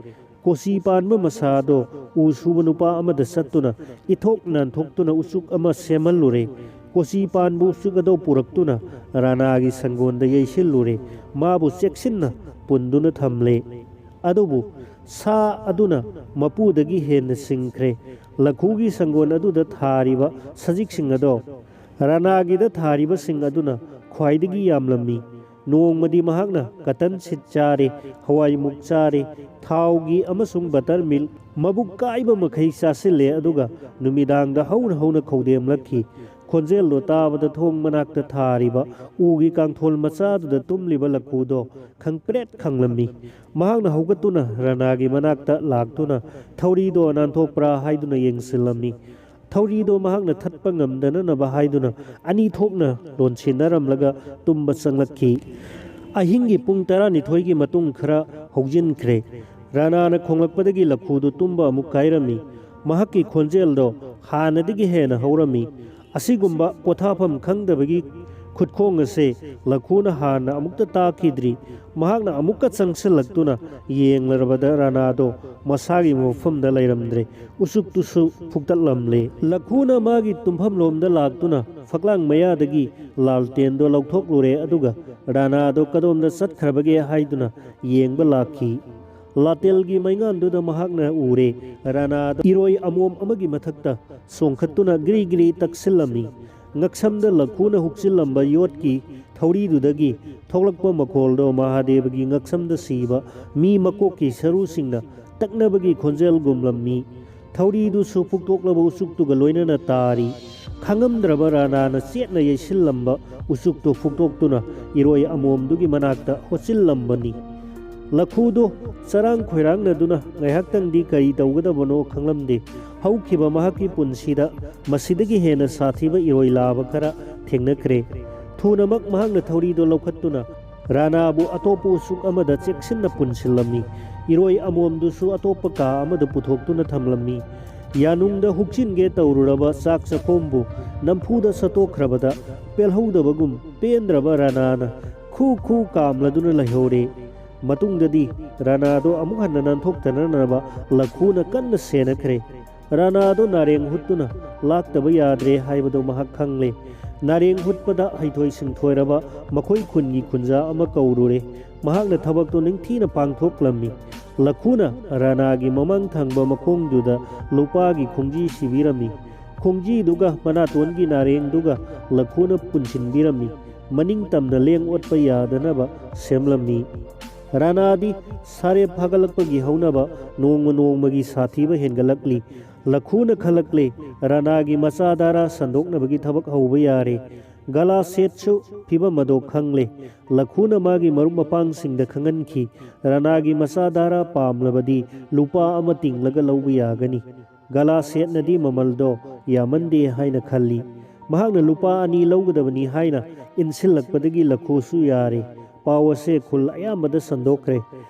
ꯀꯣꯆꯤ ꯄꯥꯟꯕ ꯃꯁꯥꯗꯣ ꯎ ꯁꯨꯕ ꯅꯨꯄꯥ ꯑꯃꯗ ꯆꯠꯇꯨꯅ ꯏꯊꯣꯛ ꯅꯥꯟꯊꯣꯛꯇꯨꯅ ꯎꯆꯨꯛ ꯑꯃ ꯁꯦꯝꯍꯜꯂꯨꯔꯦ꯫ ꯀꯣꯆꯤ ꯄꯥꯟꯕ ꯎꯆꯨꯛ ꯑꯗꯨ ꯄꯨꯔꯛꯇꯨꯅ ꯔꯥꯅꯥꯒꯤ ꯁꯪꯒꯣꯟꯗ ꯌꯩꯁꯤꯜꯂꯨꯔꯦ꯫ ꯃꯥꯕꯨ ꯆꯦꯛꯁꯤꯟꯅ ꯄꯨꯟꯗꯨꯅ ꯊꯝꯂꯦ꯫ ꯑꯗꯨꯕꯨ ꯁꯥ ꯑꯗꯨꯅ ꯃꯄꯨꯗꯒꯤ ꯍꯦꯟꯅ ꯁꯤꯡꯈ꯭ꯔꯦ꯫ ꯂꯈꯨꯒꯤ ꯁꯪꯒꯣꯟ ꯑꯗꯨꯗ ꯊꯥꯔꯤꯕ ꯁꯖꯤꯛꯁꯤꯡ ꯑꯗꯣ ꯔꯥꯅꯥꯒꯤꯗ ꯊꯥꯔꯤꯕꯁꯤꯡ ꯑꯗꯨꯅ ꯈ꯭ꯋꯥꯏꯗꯒꯤ ꯌꯥꯝꯂꯝꯃꯤ꯫ ꯅꯣꯡꯃꯗꯤ ꯃꯍꯥꯛꯅ ꯀꯇꯟ ꯁꯤꯠ ꯆꯥꯔꯦ, ꯍꯋꯥꯏꯃꯨꯛ ꯆꯥꯔꯦ, ꯊꯥꯎꯒꯤ ꯑꯃꯁꯨꯡ ꯕꯇꯔ ꯃꯤꯜꯛ ꯃꯕꯨꯛ ꯀꯥꯏꯕ ꯃꯈꯩ ꯆꯥꯁꯤꯜꯂꯦ, ꯑꯗꯨꯒ ꯅꯨꯃꯤꯗꯥꯡꯗ ꯍꯧꯅ ꯍꯧꯅ ꯈꯧꯗꯦꯝꯂꯛꯈꯤ꯫ ꯈꯣꯟꯖꯦꯜꯗꯣ ꯇꯥꯕꯗ ꯊꯣꯡ ꯃꯅꯥꯛꯇ ꯊꯥꯔꯤꯕ ꯎꯒꯤ ꯀꯥꯡꯊꯣꯜ ꯃꯆꯥꯗꯨꯗ ꯇꯨꯝꯂꯤꯕ ꯂꯈꯨꯗꯣ ꯈꯪꯄ꯭ꯔꯦꯠ ꯈꯪꯂꯝꯃꯤ꯫ ꯃꯍꯥꯛꯅ ꯍꯧꯒꯠꯇꯨꯅ ꯔꯥꯅꯥꯒꯤ ꯃꯅꯥꯛꯇ ꯂꯥꯛꯇꯨꯅ ꯊꯧꯔꯤꯗꯣ ꯅꯥꯟꯊꯣꯛꯄ꯭ꯔꯥ ꯍꯥꯏꯗꯨꯅ ꯌꯦꯡꯁꯤꯜꯂꯝꯃꯤ꯫ ꯊꯧꯔꯤꯗꯣ ꯃꯍꯥꯛꯅ ꯊꯠꯄ ꯉꯝꯗꯅꯅꯕ ꯍꯥꯏꯗꯨꯅ ꯑꯅꯤ ꯊꯣꯛꯅ ꯂꯣꯟꯁꯤꯟꯅꯔꯝꯂꯒ ꯇꯨꯝꯕ ꯆꯪꯂꯛꯈꯤ꯫ ꯑꯍꯤꯡꯒꯤ ꯄꯨꯡ ꯇꯔꯥꯅꯤꯊꯣꯏꯒꯤ ꯃꯇꯨꯡ ꯈꯔ ꯍꯧꯖꯤꯟꯈ꯭ꯔꯦ꯫ ꯔꯥꯅꯥꯅ ꯈꯣꯡꯂꯛꯄꯗꯒꯤ ꯂꯈꯨꯗꯨ ꯇꯨꯝꯕ ꯑꯃꯨꯛ ꯀꯥꯏꯔꯝꯃꯤ꯫ ꯃꯍꯥꯛꯀꯤ ꯈꯣꯟꯖꯦꯜꯗꯣ ꯍꯥꯟꯅꯗꯒꯤ ꯍꯦꯟꯅ ꯍꯧꯔꯝꯃꯤ꯫ ꯑꯁꯤꯒꯨꯝꯕ ꯄꯣꯊꯥꯐꯝ ꯈꯪꯗꯕꯒꯤ ꯈꯨꯠꯈꯣꯡ ꯑꯁꯦ ꯂꯈꯨꯅ ꯍꯥꯟꯅ ꯑꯃꯨꯛꯇ ꯇꯥꯈꯤꯗ꯭ꯔꯤ꯫ ꯃꯍꯥꯛꯅ ꯑꯃꯨꯛꯀ ꯆꯪꯁꯤꯜꯂꯛꯇꯨꯅ ꯌꯦꯡꯂꯔꯕꯗ ꯔꯥꯅꯥꯗꯣ ꯃꯁꯥꯒꯤ ꯃꯐꯝꯗ ꯂꯩꯔꯝꯗ꯭ꯔꯦ꯫ ꯎꯆꯨꯛꯇꯨꯁꯨ ꯐꯨꯛꯇꯠꯂꯝꯂꯦ꯫ ꯂꯈꯨꯅ ꯃꯥꯒꯤ ꯇꯨꯝꯐꯝꯂꯣꯝꯗ ꯂꯥꯛꯇꯨꯅ ꯐꯛꯂꯥꯡ ꯃꯌꯥꯗꯒꯤ ꯂꯥꯜꯇꯦꯟꯗꯣ ꯂꯧꯊꯣꯛꯂꯨꯔꯦ, ꯑꯗꯨꯒ ꯔꯥꯅꯥꯗꯣ ꯀꯗꯣꯝꯗ ꯆꯠꯈ꯭ꯔꯕꯒꯦ ꯍꯥꯏꯗꯨꯅ ꯌꯦꯡꯕ ꯂꯥꯛꯈꯤ꯫ ꯂꯥꯇꯦꯜꯒꯤ ꯃꯩꯉꯥꯟꯗꯨꯗ ꯃꯍꯥꯛꯅ ꯎꯔꯦ, ꯔꯥꯅꯥꯗꯣ ꯏꯔꯣꯏ ꯑꯃꯣꯝ ꯑꯃꯒꯤ ꯃꯊꯛꯇ ꯆꯣꯡꯈꯠꯇꯨꯅ ꯒ꯭ꯔꯤ ꯒ꯭ꯔꯤ ꯇꯛꯁꯤꯜꯂꯝꯃꯤ꯫ ꯉꯛꯁꯝꯗ ꯂꯈꯨꯅ ꯍꯨꯛꯆꯤꯜꯂꯝꯕ ꯌꯣꯠꯀꯤ ꯊꯧꯔꯤꯗꯨꯗꯒꯤ ꯊꯣꯛꯂꯛꯄ ꯃꯈꯣꯜꯗꯣ ꯃꯍꯥꯗꯦꯕꯒꯤ ꯉꯛꯁꯝꯗ ꯁꯤꯕ ꯃꯤ ꯃꯀꯣꯛꯀꯤ ꯁꯔꯨꯁꯤꯡꯅ ꯇꯛꯅꯕꯒꯤ ꯈꯣꯟꯖꯦꯜꯒꯨꯝꯂꯝꯃꯤ꯫ ꯊꯧꯔꯤꯗꯨꯁꯨ ꯐꯨꯛꯇꯣꯛꯂꯕ ꯎꯆꯨꯛꯇꯨꯒ ꯂꯣꯏꯅꯅ ꯇꯥꯔꯤ꯫ ꯈꯥꯡꯉꯝꯗ꯭ꯔꯕ ꯔꯥꯅꯥꯅ ꯆꯦꯠꯅ ꯌꯩꯁꯤꯜꯂꯝꯕ ꯎꯆꯨꯛꯇꯨ ꯐꯨꯛꯇꯣꯛꯇꯨꯅ ꯏꯔꯣꯏ ꯑꯃꯣꯝꯗꯨꯒꯤ ꯃꯅꯥꯛꯇ ꯍꯣꯠꯆꯤꯜꯂꯝꯕꯅꯤ꯫ ꯂꯈꯨꯗꯨ ꯆꯔꯥꯡ ꯈꯣꯏꯔꯥꯡꯅꯗꯨꯅ ꯉꯥꯏꯍꯥꯛꯇꯪꯗꯤ ꯀꯔꯤ ꯇꯧꯒꯗꯕꯅꯣ ꯈꯪꯂꯝꯗꯦ꯫ ꯍꯧꯈꯤꯕ ꯃꯍꯥꯛꯀꯤ ꯄꯨꯟꯁꯤꯗ ꯃꯁꯤꯗꯒꯤ ꯍꯦꯟꯅ ꯁꯥꯊꯤꯕ ꯏꯔꯣꯏ ꯂꯥꯕ ꯈꯔ ꯊꯦꯡꯅꯈ꯭ꯔꯦ꯫ ꯊꯨꯅꯃꯛ ꯃꯍꯥꯛꯅ ꯊꯧꯔꯤꯗꯨ ꯂꯧꯈꯠꯇꯨꯅ ꯔꯥꯅꯥꯕꯨ ꯑꯇꯣꯞꯄ ꯎꯆꯨꯛ ꯑꯃꯗ ꯆꯦꯛꯁꯤꯟꯅ ꯄꯨꯟꯁꯤꯜꯂꯝꯃꯤ꯫ ꯏꯔꯣꯏ ꯑꯃꯣꯝꯗꯨꯁꯨ ꯑꯇꯣꯞꯄ ꯀꯥ ꯑꯃꯗ ꯄꯨꯊꯣꯛꯇꯨꯅ ꯊꯝꯂꯝꯃꯤ꯫ ꯌꯥꯅꯨꯡꯗ ꯍꯨꯛꯆꯤꯟꯒꯦ ꯇꯧꯔꯨꯔꯕ ꯆꯥꯛ ꯆꯥꯛꯈꯣꯝꯕꯨ ꯅꯝꯐꯨꯗ ꯁꯠꯇꯣꯛꯈ꯭ꯔꯕꯗ ꯄꯦꯜꯍꯧꯗꯕꯒꯨꯝ ꯄꯦꯟꯗ꯭ꯔꯕ ꯔꯥꯅꯥꯅ ꯈꯨ ꯈꯨ ꯀꯥꯝꯂꯗꯨꯅ ꯂꯩꯍꯧꯔꯦ꯫ ꯃꯇꯨꯡꯗꯗꯤ ꯔꯥꯅꯥꯗꯣ ꯑꯃꯨꯛ ꯍꯟꯅ ꯅꯥꯟꯊꯣꯛꯇꯅꯅꯕ ꯂꯈꯨꯅ ꯀꯟꯅ ꯁꯦꯟꯅꯈ꯭ꯔꯦ꯫ ꯔꯥꯅꯥꯗꯣ ꯅꯥꯔꯦꯡ ꯍꯨꯠꯇꯨꯅ ꯂꯥꯛꯇꯕ ꯌꯥꯗ꯭ꯔꯦ ꯍꯥꯏꯕꯗꯣ ꯃꯍꯥꯛ ꯈꯪꯂꯦ꯫ ꯅꯥꯔꯦꯡ ꯍꯨꯠꯄꯗ ꯍꯩꯊꯣꯏ ꯁꯤꯡꯊꯣꯏꯔꯕ ꯃꯈꯣꯏ ꯈꯨꯟꯒꯤ ꯈꯨꯟꯖꯥ ꯑꯃ ꯀꯧꯔꯨꯔꯦ꯫ ꯃꯍꯥꯛꯅ ꯊꯕꯛꯇꯣ ꯅꯤꯡꯊꯤꯅ ꯄꯥꯡꯊꯣꯛꯂꯝꯃꯤ꯫ ꯂꯈꯨꯅ ꯔꯥꯅꯥꯒꯤ ꯃꯃꯥꯡ ꯊꯪꯕ ꯃꯈꯣꯡꯗꯨꯗ ꯂꯨꯄꯥꯒꯤ ꯈꯣꯡꯖꯤ ꯁꯤꯕꯤꯔꯝꯃꯤ꯫ ꯈꯣꯡꯖꯤꯗꯨꯒ ꯃꯅꯥꯇꯣꯟꯒꯤ ꯅꯥꯔꯦꯡꯗꯨꯒ ꯂꯈꯨꯅ ꯄꯨꯟꯁꯤꯟꯕꯤꯔꯝꯃꯤ꯫ ꯃꯅꯤꯡ ꯇꯝꯅ ꯂꯦꯡ ꯑꯣꯠꯄ ꯌꯥꯗꯅꯕ ꯁꯦꯝꯂꯝꯃꯤ꯫ ꯔꯥꯅꯥꯗꯤ ꯁꯥꯔꯦꯞ ꯐꯥꯒꯠꯂꯛꯄꯒꯤ ꯍꯧꯅꯕ ꯅꯣꯡꯃ ꯅꯣꯡꯃꯒꯤ ꯁꯥꯊꯤꯕ ꯍꯦꯟꯒꯠꯂꯛꯂꯤ꯫ ꯂꯈꯨꯅ ꯈꯜꯂꯛꯂꯦ, ꯔꯥꯅꯥꯒꯤ ꯃꯆꯥ ꯗꯥꯔꯥ ꯁꯟꯗꯣꯛꯅꯕꯒꯤ ꯊꯕꯛ ꯍꯧꯕ ꯌꯥꯔꯦ꯫ ꯒꯂꯥꯁꯦꯠꯁꯨ ꯐꯤꯕꯝ ꯑꯗꯣ ꯈꯪꯂꯦ꯫ ꯂꯈꯨꯅ ꯃꯥꯒꯤ ꯃꯔꯨꯞ ꯃꯄꯥꯡꯁꯤꯡꯗ ꯈꯪꯍꯟꯈꯤ, ꯔꯥꯅꯥꯒꯤ ꯃꯆꯥ ꯗꯥꯔꯥ ꯄꯥꯝꯂꯕꯗꯤ ꯂꯨꯄꯥ ꯑꯃ ꯇꯤꯡꯂꯒ ꯂꯧꯕ ꯌꯥꯒꯅꯤ꯫ ꯒꯂꯥꯁꯦꯠꯅꯗꯤ ꯃꯃꯜꯗꯣ ꯌꯥꯝꯃꯟꯗꯦ ꯍꯥꯏꯅ ꯈꯜꯂꯤ꯫ ꯃꯍꯥꯛꯅ ꯂꯨꯄꯥ ꯑꯅꯤ ꯂꯧꯒꯗꯕꯅꯤ ꯍꯥꯏꯅ ꯏꯟꯁꯤꯜꯂꯛꯄꯗꯒꯤ ꯂꯈꯨꯁꯨ ꯌꯥꯔꯦ꯫ ꯄꯥꯎ ꯑꯁꯦ ꯈꯨꯜ ꯑꯌꯥꯝꯕꯗ ꯁꯟꯗꯣꯛꯈ꯭ꯔꯦ꯫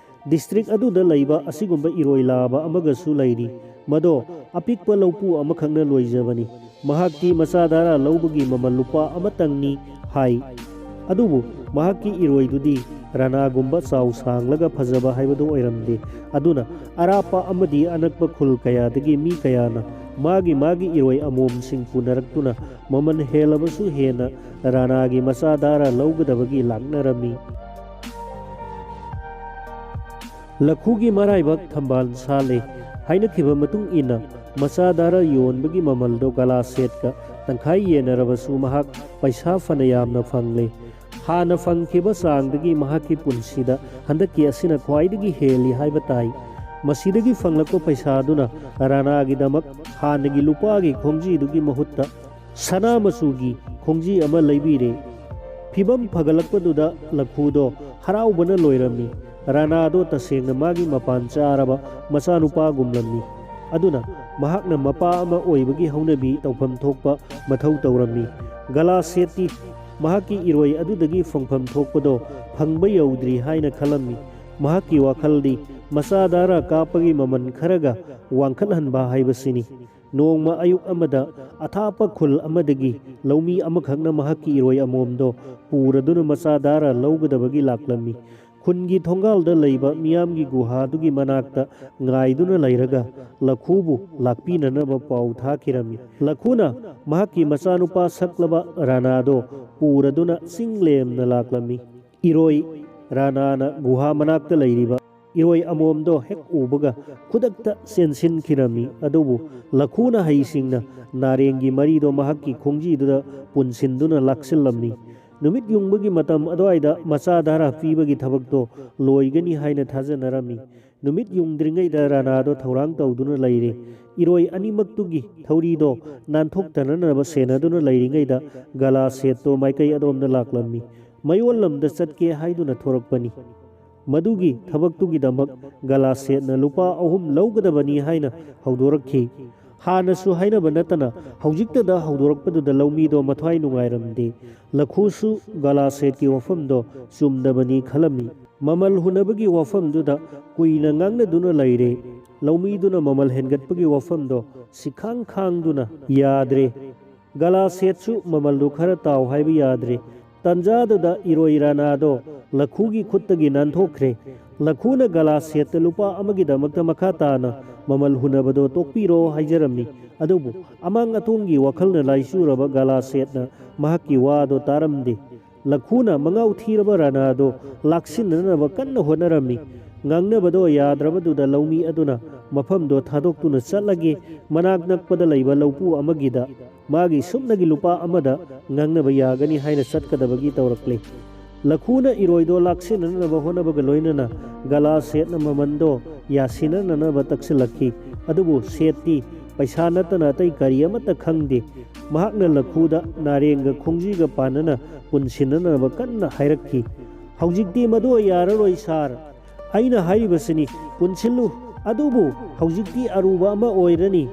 ꯗꯤꯁꯇ꯭ꯔꯤꯛ ꯑꯗꯨꯗ ꯂꯩꯕ ꯑꯁꯤꯒꯨꯝꯕ ꯏꯔꯣꯏ ꯂꯥꯕ ꯑꯃꯒꯁꯨ ꯂꯩꯔꯤ, ꯃꯗꯣ ꯑꯄꯤꯛꯄ ꯂꯧꯄꯨ ꯑꯃꯈꯛꯅ ꯂꯣꯏꯖꯕꯅꯤ꯫ ꯃꯍꯥꯛꯇꯤ ꯃꯆꯥ ꯗꯥꯔꯥ ꯂꯧꯕꯒꯤ ꯃꯃꯜ ꯂꯨꯄꯥ ꯑꯃꯇꯪꯅꯤ ꯍꯥꯏ꯫ ꯑꯗꯨꯕꯨ ꯃꯍꯥꯛꯀꯤ ꯏꯔꯣꯏꯗꯨꯗꯤ ꯔꯥꯅꯥꯒꯨꯝꯕ ꯆꯥꯎ ꯁꯥꯡꯂꯒ ꯐꯖꯕ ꯍꯥꯏꯕꯗꯨ ꯑꯣꯏꯔꯝꯗꯦ꯫ ꯑꯗꯨꯅ ꯑꯔꯥꯞꯄ ꯑꯃꯗꯤ ꯑꯅꯛꯄ ꯈꯨꯜ ꯀꯌꯥꯗꯒꯤ ꯃꯤ ꯀꯌꯥꯅ ꯃꯥꯒꯤ ꯃꯥꯒꯤ ꯏꯔꯣꯏ ꯑꯃꯣꯝꯁꯤꯡ ꯄꯨꯅꯔꯛꯇꯨꯅ ꯃꯃꯜ ꯍꯦꯜꯂꯕꯁꯨ ꯍꯦꯟꯅ ꯔꯥꯅꯥꯒꯤ ꯃꯆꯥ ꯗꯥꯔꯥ ꯂꯧꯒꯗꯕꯒꯤ ꯂꯥꯛꯅꯔꯝꯃꯤ꯫ ꯂꯈꯨꯒꯤ ꯃꯔꯥꯏꯕꯛ ꯊꯝꯕꯥꯜ ꯁꯥꯠꯂꯦ꯫ ꯍꯥꯏꯅꯈꯤꯕ ꯃꯇꯨꯡ ꯏꯟꯅ ꯃꯆꯥ ꯗꯥꯔꯥ ꯌꯣꯟꯕꯒꯤ ꯃꯃꯜꯗꯣ ꯒꯂꯥꯁꯦꯠꯀ ꯇꯪꯈꯥꯏ ꯌꯦꯟꯅꯔꯕꯁꯨ ꯃꯍꯥꯛ ꯄꯩꯁꯥ ꯐꯅ ꯌꯥꯝꯅ ꯐꯪꯂꯦ꯫ ꯍꯥꯟꯅ ꯐꯪꯈꯤꯕ ꯆꯥꯡꯗꯒꯤ ꯃꯍꯥꯛꯀꯤ ꯄꯨꯟꯁꯤꯗ ꯍꯟꯗꯛꯀꯤ ꯑꯁꯤꯅ ꯈ꯭ꯋꯥꯏꯗꯒꯤ ꯍꯦꯜꯂꯤ ꯍꯥꯏꯕ ꯇꯥꯏ꯫ ꯃꯁꯤꯗꯒꯤ ꯐꯪꯂꯛꯄ ꯄꯩꯁꯥꯗꯨꯅ ꯔꯥꯅꯥꯒꯤꯗꯃꯛ ꯍꯥꯟꯅꯒꯤ ꯂꯨꯄꯥꯒꯤ ꯈꯣꯡꯖꯤꯗꯨꯒꯤ ꯃꯍꯨꯠꯇ ꯁꯅꯥ ꯃꯆꯨꯒꯤ ꯈꯣꯡꯖꯤ ꯑꯃ ꯂꯩꯕꯤꯔꯦ꯫ ꯐꯤꯕꯝ ꯐꯒꯠꯂꯛꯄꯗꯨꯗ ꯂꯈꯨꯗꯣ ꯍꯔꯥꯎꯕꯅ ꯂꯣꯏꯔꯝꯃꯤ꯫ ꯔꯥꯅꯥꯗꯣ ꯇꯁꯦꯡꯅ ꯃꯥꯒꯤ ꯃꯄꯥꯟ ꯆꯥꯔꯕ ꯃꯆꯥꯅꯨꯄꯥꯒꯨꯝꯂꯝꯃꯤ꯫ ꯑꯗꯨꯅ ꯃꯍꯥꯛꯅ ꯃꯄꯥ ꯑꯃ ꯑꯣꯏꯕꯒꯤ ꯍꯧꯅꯕꯤ ꯇꯧꯐꯝ ꯊꯣꯛꯄ ꯃꯊꯧ ꯇꯧꯔꯝꯃꯤ꯫ ꯒꯂꯥꯁꯦꯠꯇꯤ ꯃꯍꯥꯛꯀꯤ ꯏꯔꯣꯏ ꯑꯗꯨꯗꯒꯤ ꯐꯪꯐꯝ ꯊꯣꯛꯄꯗꯣ ꯐꯪꯕ ꯌꯧꯗ꯭ꯔꯤ ꯍꯥꯏꯅ ꯈꯜꯂꯝꯃꯤ꯫ ꯃꯍꯥꯛꯀꯤ ꯋꯥꯈꯜꯗꯤ ꯃꯆꯥ ꯗꯥꯔꯥ ꯀꯥꯞꯄꯒꯤ ꯃꯃꯜ ꯈꯔꯒ ꯋꯥꯡꯈꯠꯍꯟꯕ ꯍꯥꯏꯕꯁꯤꯅꯤ꯫ ꯅꯣꯡꯃ ꯑꯌꯨꯛ ꯑꯃꯗ ꯑꯊꯥꯞꯄ ꯈꯨꯜ ꯑꯃꯗꯒꯤ ꯂꯧꯃꯤ ꯑꯃꯈꯛꯅ ꯃꯍꯥꯛꯀꯤ ꯏꯔꯣꯏ ꯑꯃꯣꯝꯗꯣ ꯄꯨꯔꯗꯨꯅ ꯃꯆꯥ ꯗꯥꯔꯥ ꯂꯧꯒꯗꯕꯒꯤ ꯂꯥꯛꯂꯝꯃꯤ꯫ ꯈꯨꯟꯒꯤ ꯊꯣꯡꯒꯥꯜꯗ ꯂꯩꯕ ꯃꯤꯌꯥꯝꯒꯤ ꯒꯨꯍꯥꯗꯨꯒꯤ ꯃꯅꯥꯛꯇ ꯉꯥꯏꯗꯨꯅ ꯂꯩꯔꯒ ꯂꯈꯨꯕꯨ ꯂꯥꯛꯄꯤꯅꯅꯕ ꯄꯥꯎ ꯊꯥꯈꯤꯔꯝꯃꯤ꯫ ꯂꯈꯨꯅ ꯃꯍꯥꯛꯀꯤ ꯃꯆꯥꯅꯨꯄꯥ ꯁꯛꯂꯕ ꯔꯥꯅꯥꯗꯣ ꯄꯨꯔꯗꯨꯅ ꯆꯤꯡ ꯂꯦꯝꯅ ꯂꯥꯛꯂꯝꯃꯤ꯫ ꯏꯔꯣꯏ ꯔꯥꯅꯥꯅ ꯒꯨꯍꯥ ꯃꯅꯥꯛꯇ ꯂꯩꯔꯤꯕ ꯏꯔꯣꯏ ꯑꯃꯣꯝꯗꯣ ꯍꯦꯛ ꯎꯕꯒ ꯈꯨꯗꯛꯇ ꯆꯦꯟꯁꯤꯟꯈꯤꯔꯝꯃꯤ꯫ ꯑꯗꯨꯕꯨ ꯂꯈꯨꯅ ꯍꯩꯁꯤꯡꯅ ꯅꯥꯔꯦꯡꯒꯤ ꯃꯔꯤꯗꯣ ꯃꯍꯥꯛꯀꯤ ꯈꯣꯡꯖꯤꯗꯨꯗ ꯄꯨꯟꯁꯤꯟꯗꯨꯅ ꯂꯥꯛꯁꯤꯜꯂꯝꯃꯤ꯫ ꯅꯨꯃꯤꯠ ꯌꯨꯡꯕꯒꯤ ꯃꯇꯝ ꯑꯗꯨꯋꯥꯏꯗ ꯃꯆꯥ ꯗꯥꯔꯥ ꯄꯤꯕꯒꯤ ꯊꯕꯛꯇꯣ ꯂꯣꯏꯒꯅꯤ ꯍꯥꯏꯅ ꯊꯥꯖꯅꯔꯝꯃꯤ꯫ ꯅꯨꯃꯤꯠ ꯌꯨꯡꯗ꯭ꯔꯤꯉꯩꯗ ꯔꯥꯅꯥꯗꯣ ꯊꯧꯔꯥꯡ ꯇꯧꯗꯨꯅ ꯂꯩꯔꯦ꯫ ꯏꯔꯣꯏ ꯑꯅꯤꯃꯛꯇꯨꯒꯤ ꯊꯧꯔꯤꯗꯣ ꯅꯥꯟꯊꯣꯛꯇꯅꯅꯕ ꯁꯦꯟꯅꯗꯨꯅ ꯂꯩꯔꯤꯉꯩꯗ ꯒꯂꯥꯁꯦꯠꯇꯣ ꯃꯥꯏꯀꯩ ꯑꯗꯣꯝꯗ ꯂꯥꯛꯂꯝꯃꯤ꯫ ꯃꯌꯣꯜ ꯂꯝꯗ ꯆꯠꯀꯦ ꯍꯥꯏꯗꯨꯅ ꯊꯣꯔꯛꯄꯅꯤ꯫ ꯃꯗꯨꯒꯤ ꯊꯕꯛꯇꯨꯒꯤꯗꯃꯛ ꯒꯂꯥꯁꯦꯠꯅ ꯂꯨꯄꯥ ꯑꯍꯨꯝ ꯂꯧꯒꯗꯕꯅꯤ ꯍꯥꯏꯅ ꯍꯧꯗꯣꯔꯛꯈꯤ꯫ ꯍꯥꯟꯅꯁꯨ ꯍꯥꯏꯅꯕ ꯅꯠꯇꯅ ꯍꯧꯖꯤꯛꯇꯗ ꯍꯧꯗꯣꯔꯛꯄꯗꯨꯗ ꯂꯧꯃꯤꯗꯣ ꯃꯊ꯭ꯋꯥꯏ ꯅꯨꯡꯉꯥꯏꯔꯝꯗꯦ꯫ ꯂꯈꯨꯁꯨ ꯒꯂꯥꯁꯦꯠꯀꯤ ꯋꯥꯐꯝꯗꯣ ꯆꯨꯝꯗꯕꯅꯤ ꯈꯜꯂꯝꯃꯤ꯫ ꯃꯃꯜ ꯍꯨꯟꯅꯕꯒꯤ ꯋꯥꯐꯝꯗꯨꯗ ꯀꯨꯏꯅ ꯉꯥꯡꯅꯗꯨꯅ ꯂꯩꯔꯦ꯫ ꯂꯧꯃꯤꯗꯨꯅ ꯃꯃꯜ ꯍꯦꯟꯒꯠꯄꯒꯤ ꯋꯥꯐꯝꯗꯣ ꯁꯤꯈꯥꯡ ꯈꯥꯡꯗꯨꯅ ꯌꯥꯗ꯭ꯔꯦ꯫ ꯒꯂꯥꯁꯦꯠꯁꯨ ꯃꯃꯜꯗꯨ ꯈꯔ ꯇꯥꯎ ꯍꯥꯏꯕ ꯌꯥꯗ꯭ꯔꯦ꯫ ꯇꯟꯖꯥꯗꯨꯗ ꯏꯔꯣꯏ ꯔꯥꯅꯥꯗꯣ ꯂꯈꯨꯒꯤ ꯈꯨꯠꯇꯒꯤ ꯅꯥꯟꯊꯣꯛꯈ꯭ꯔꯦ꯫ ꯂꯈꯨꯅ ꯒꯂꯥꯁꯦꯠꯇ ꯂꯨꯄꯥ ꯑꯃꯒꯤꯗꯃꯛꯇ ꯃꯈꯥ ꯇꯥꯅ ꯃꯃꯜ ꯍꯨꯟꯅꯕꯗꯣ ꯇꯣꯛꯄꯤꯔꯣ ꯍꯥꯏꯖꯔꯝꯃꯤ꯫ ꯑꯗꯨꯕꯨ ꯑꯃꯥꯡ ꯑꯇꯣꯡꯒꯤ ꯋꯥꯈꯜꯅ ꯂꯥꯏꯆꯨꯔꯕ ꯒꯂꯥꯁꯦꯠꯅ ꯃꯍꯥꯛꯀꯤ ꯋꯥꯗꯣ ꯇꯥꯔꯝꯗꯦ꯫ ꯂꯈꯨꯅ ꯃꯉꯥꯎ ꯊꯤꯔꯕ ꯔꯥꯅꯥꯗꯣ ꯂꯥꯛꯁꯤꯟꯅꯅꯕ ꯀꯟꯅ ꯍꯣꯠꯅꯔꯝꯃꯤ꯫ ꯉꯥꯡꯅꯕꯗꯣ ꯌꯥꯗ꯭ꯔꯕꯗꯨꯗ ꯂꯧꯃꯤ ꯑꯗꯨꯅ ꯃꯐꯝꯗꯣ ꯊꯥꯗꯣꯛꯇꯨꯅ ꯆꯠꯂꯒꯦ, ꯃꯅꯥꯛ ꯅꯛꯄꯗ ꯂꯩꯕ ꯂꯧꯄꯨ ꯑꯃꯒꯤꯗ ꯃꯥꯒꯤ ꯁꯨꯞꯅꯒꯤ ꯂꯨꯄꯥ ꯑꯃꯗ ꯉꯥꯡꯅꯕ ꯌꯥꯒꯅꯤ ꯍꯥꯏꯅ ꯆꯠꯀꯗꯕꯒꯤ ꯇꯧꯔꯛꯂꯦ꯫ ꯂꯈꯨꯅ ꯏꯔꯣꯏꯗꯣ ꯂꯥꯛꯁꯤꯟꯅꯅꯕ ꯍꯣꯠꯅꯕꯒ ꯂꯣꯏꯅꯅ ꯒꯂꯥ ꯁꯦꯠꯅ ꯃꯃꯟꯗꯣ ꯌꯥꯁꯤꯟꯅꯅꯅꯕ ꯇꯛꯁꯤꯜꯂꯛꯈꯤ꯫ ꯑꯗꯨꯕꯨ ꯁꯦꯠꯇꯤ ꯄꯩꯁꯥ ꯅꯠꯇꯅ ꯑꯇꯩ ꯀꯔꯤ ꯑꯃꯠꯇ ꯈꯪꯗꯦ꯫ ꯃꯍꯥꯛꯅ ꯂꯈꯨꯗ ꯅꯥꯔꯦꯡꯒ ꯈꯣꯡꯖꯤꯒ ꯄꯥꯟꯅꯅ ꯄꯨꯟꯁꯤꯟꯅꯅꯕ ꯀꯟꯅ ꯍꯥꯏꯔꯛꯈꯤ꯫ "ꯍꯧꯖꯤꯛꯇꯤ ꯃꯗꯨ ꯌꯥꯔꯔꯣꯏ ꯁꯥꯔ꯫ ꯑꯩꯅ ꯍꯥꯏꯔꯤꯕꯁꯤꯅꯤ, ꯄꯨꯟꯁꯤꯜꯂꯨ꯫ ꯑꯗꯨꯕꯨ ꯍꯧꯖꯤꯛꯇꯤ ꯑꯔꯨꯕ ꯑꯃ ꯑꯣꯏꯔꯅꯤ꯫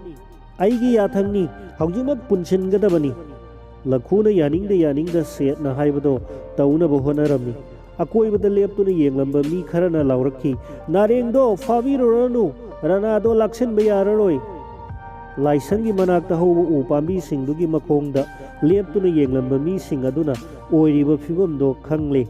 ꯑꯩꯒꯤ ꯌꯥꯊꯪꯅꯤ, ꯍꯧꯖꯤꯛꯃꯛ ꯄꯨꯟꯁꯤꯟꯒꯗꯕꯅꯤ꯫" ꯂꯈꯨꯅ ꯌꯥꯅꯤꯡꯗ ꯌꯥꯅꯤꯡꯗ ꯁꯦꯠꯅ ꯍꯥꯏꯕꯗꯣ ꯇꯧꯅꯕ ꯍꯣꯠꯅꯔꯝꯃꯤ꯫ ꯑꯀꯣꯏꯕꯗ ꯂꯦꯞꯇꯨꯅ ꯌꯦꯡꯂꯝꯕ ꯃꯤ ꯈꯔꯅ ꯂꯥꯎꯔꯛꯈꯤ, "ꯅꯥꯔꯦꯡꯗꯣ ꯐꯥꯕꯤꯔꯨꯔꯅꯨ, ꯔꯅꯥꯗꯣ ꯂꯥꯛꯁꯤꯟꯕ ꯌꯥꯔꯔꯣꯏ꯫" ꯂꯥꯏꯁꯪꯒꯤ ꯃꯅꯥꯛꯇ ꯍꯧꯕ ꯎ ꯄꯥꯝꯕꯤꯁꯤꯡꯗꯨꯒꯤ ꯃꯈꯣꯡꯗ ꯂꯦꯞꯇꯨꯅ ꯌꯦꯡꯂꯝꯕ ꯃꯤꯁꯤꯡ ꯑꯗꯨꯅ ꯑꯣꯏꯔꯤꯕ ꯐꯤꯕꯝꯗꯣ ꯈꯪꯂꯦ꯫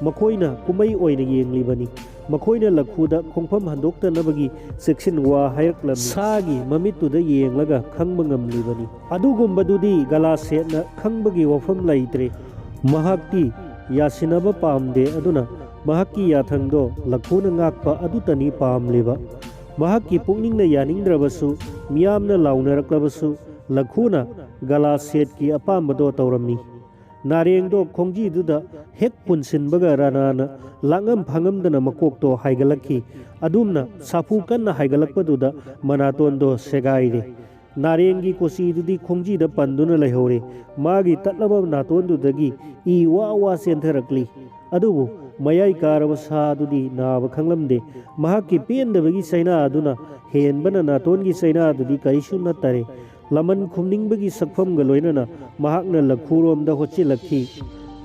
ꯃꯈꯣꯏꯅ ꯀꯨꯝꯍꯩ ꯑꯣꯏꯅ ꯌꯦꯡꯂꯤꯕꯅꯤ꯫ ꯃꯈꯣꯏꯅ ꯂꯈꯨꯗ ꯈꯣꯡꯐꯝ ꯍꯟꯗꯣꯛꯇꯅꯕꯒꯤ ꯆꯦꯛꯁꯤꯟ ꯋꯥ ꯍꯥꯏꯔꯛꯂꯝꯃꯤ꯫ ꯁꯥꯒꯤ ꯃꯃꯤꯠꯇꯨꯗ ꯌꯦꯡꯂꯒ ꯈꯪꯕ ꯉꯝꯂꯤꯕꯅꯤ꯫ ꯑꯗꯨꯒꯨꯝꯕꯗꯨꯗꯤ ꯒꯂꯥꯁꯦꯠꯅ ꯈꯪꯕꯒꯤ ꯋꯥꯐꯝ ꯂꯩꯇ꯭ꯔꯦ꯫ ꯃꯍꯥꯛꯇꯤ ꯌꯥꯁꯤꯟꯅꯕ ꯄꯥꯝꯗꯦ, ꯑꯗꯨꯅ ꯃꯍꯥꯛꯀꯤ ꯌꯥꯊꯪꯗꯣ ꯂꯈꯨꯅ ꯉꯥꯛꯄ ꯑꯗꯨꯇꯅꯤ ꯄꯥꯝꯂꯤꯕ꯫ ꯃꯍꯥꯛꯀꯤ ꯄꯨꯛꯅꯤꯡꯅ ꯌꯥꯅꯤꯡꯗ꯭ꯔꯕꯁꯨ, ꯃꯤꯌꯥꯝꯅ ꯂꯥꯎꯅꯔꯛꯂꯕꯁꯨ, ꯂꯈꯨꯅ ꯒꯂꯥꯁꯦꯠꯀꯤ ꯑꯄꯥꯝꯕꯗꯣ ꯇꯧꯔꯝꯃꯤ꯫ ꯅꯥꯔꯦꯡꯗꯣ ꯈꯣꯡꯖꯤꯗꯨꯗ ꯍꯦꯛ ꯄꯨꯟꯁꯤꯟꯕꯒ ꯔꯥꯅꯥꯅ ꯂꯥꯛꯉꯝ ꯐꯥꯉꯝꯗꯅ ꯃꯀꯣꯛꯇꯣ ꯍꯥꯏꯒꯠꯂꯛꯈꯤ꯫ ꯑꯗꯨꯝꯅ ꯁꯥꯐꯨ ꯀꯟꯅ ꯍꯥꯏꯒꯠꯂꯛꯄꯗꯨꯗ ꯃꯅꯥꯇꯣꯟꯗꯣ ꯁꯦꯒꯥꯏꯔꯦ꯫ ꯅꯥꯔꯦꯡꯒꯤ ꯀꯣꯆꯤꯗꯨꯗꯤ ꯈꯣꯡꯖꯤꯗ ꯄꯟꯗꯨꯅ ꯂꯩꯍꯧꯔꯦ꯫ ꯃꯥꯒꯤ ꯇꯠꯂꯕ ꯅꯥꯇꯣꯟꯗꯨꯗꯒꯤ ꯏ ꯋꯥ ꯋꯥ ꯆꯦꯟꯊꯔꯛꯂꯤ꯫ ꯑꯗꯨꯕꯨ ꯃꯌꯥꯏ ꯀꯥꯔꯕ ꯁꯥ ꯑꯗꯨꯗꯤ ꯅꯥꯕ ꯈꯪꯂꯝꯗꯦ꯫ ꯃꯍꯥꯛꯀꯤ ꯄꯦꯟꯗꯕꯒꯤ ꯆꯩꯅꯥ ꯑꯗꯨꯅ ꯍꯦꯟꯕꯅ ꯅꯥꯇꯣꯟꯒꯤ ꯆꯩꯅꯥꯗꯨꯗꯤ ꯀꯔꯤꯁꯨ ꯅꯠꯇꯔꯦ꯫ ꯂꯃꯟ ꯈꯨꯝꯅꯤꯡꯕꯒꯤ ꯁꯛꯐꯝꯒ ꯂꯣꯏꯅꯅ ꯃꯍꯥꯛꯅ ꯂꯈꯨꯔꯣꯝꯗ ꯍꯣꯠꯆꯤꯜꯂꯛꯈꯤ꯫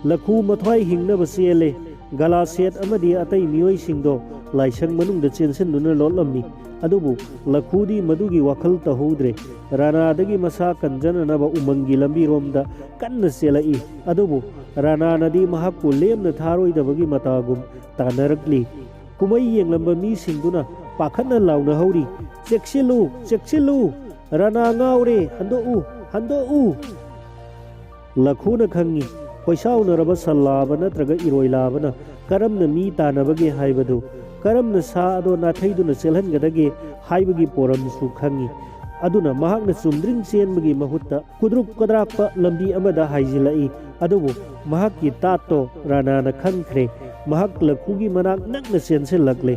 ꯂꯈꯨ ꯃꯊ꯭ꯋꯥꯏ ꯍꯤꯡꯅꯕ ꯆꯦꯜꯂꯦ꯫ ꯒꯂꯥꯁꯦꯠ ꯑꯃꯗꯤ ꯑꯇꯩ ꯃꯤꯑꯣꯏꯁꯤꯡꯗꯣ ꯂꯥꯏꯁꯪ ꯃꯅꯨꯡꯗ ꯆꯦꯟꯁꯤꯟꯗꯨꯅ ꯂꯣꯠꯂꯝꯃꯤ꯫ ꯑꯗꯨꯕꯨ ꯂꯈꯨꯗꯤ ꯃꯗꯨꯒꯤ ꯋꯥꯈꯜ ꯇꯧꯍꯧꯗ꯭ꯔꯦ꯫ ꯔꯥꯅꯥꯗꯒꯤ ꯃꯁꯥ ꯀꯟꯖꯅꯅꯕ ꯎꯃꯪꯒꯤ ꯂꯝꯕꯤꯔꯣꯝꯗ ꯀꯟꯅ ꯆꯦꯜꯂꯛꯏ꯫ ꯑꯗꯨꯕꯨ ꯔꯥꯅꯥꯅꯗꯤ ꯃꯍꯥꯛꯄꯨ ꯂꯦꯝꯅ ꯊꯥꯔꯣꯏꯗꯕꯒꯤ ꯃꯇꯥꯒꯨꯝ ꯇꯥꯟꯅꯔꯛꯂꯤ꯫ ꯀꯨꯝꯍꯩ ꯌꯦꯡꯂꯝꯕ ꯃꯤꯁꯤꯡꯗꯨꯅ ꯄꯥꯈꯠꯅ ꯂꯥꯎꯅꯍꯧꯔꯤ, "ꯆꯦꯛꯁꯤꯜꯂꯨ, ꯆꯦꯛꯁꯤꯜꯂꯨ! ꯔꯥꯅꯥ ꯉꯥꯎꯔꯦ! ꯍꯟꯗꯣꯛꯎ, ꯍꯟꯗꯣꯛꯎ!" ꯂꯈꯨꯅ ꯈꯪꯉꯤ, ꯈꯣꯏꯁꯥꯎꯅꯔꯕ ꯁꯟ ꯂꯥꯕ ꯅꯠꯇ꯭ꯔꯒ ꯏꯔꯣꯏ ꯂꯥꯕꯅ ꯀꯔꯝꯅ ꯃꯤ ꯇꯥꯟꯅꯕꯒꯦ ꯍꯥꯏꯕꯗꯨ, ꯀꯔꯝꯅ ꯁꯥ ꯑꯗꯣ ꯅꯥꯊꯩꯗꯨꯅ ꯆꯦꯜꯍꯟꯒꯗꯒꯦ ꯍꯥꯏꯕꯒꯤ ꯄꯣꯔꯝꯁꯨ ꯈꯪꯉꯤ꯫ ꯑꯗꯨꯅ ꯃꯍꯥꯛꯅ ꯆꯨꯝꯗ꯭ꯔꯤꯡ ꯆꯦꯟꯕꯒꯤ ꯃꯍꯨꯠꯇ ꯀꯨꯗ꯭ꯔꯨꯛ ꯀꯗ꯭ꯔꯥꯛꯄ ꯂꯝꯕꯤ ꯑꯃꯗ ꯍꯥꯏꯖꯤꯜꯂꯛꯏ꯫ ꯑꯗꯨꯕꯨ ꯃꯍꯥꯛꯀꯤ ꯇꯥꯠꯇꯣ ꯔꯥꯅꯥꯅ ꯈꯪꯈ꯭ꯔꯦ꯫ ꯃꯍꯥꯛ ꯂꯈꯨꯒꯤ ꯃꯅꯥꯛ ꯅꯛꯅ ꯆꯦꯟꯁꯤꯜꯂꯛꯂꯦ꯫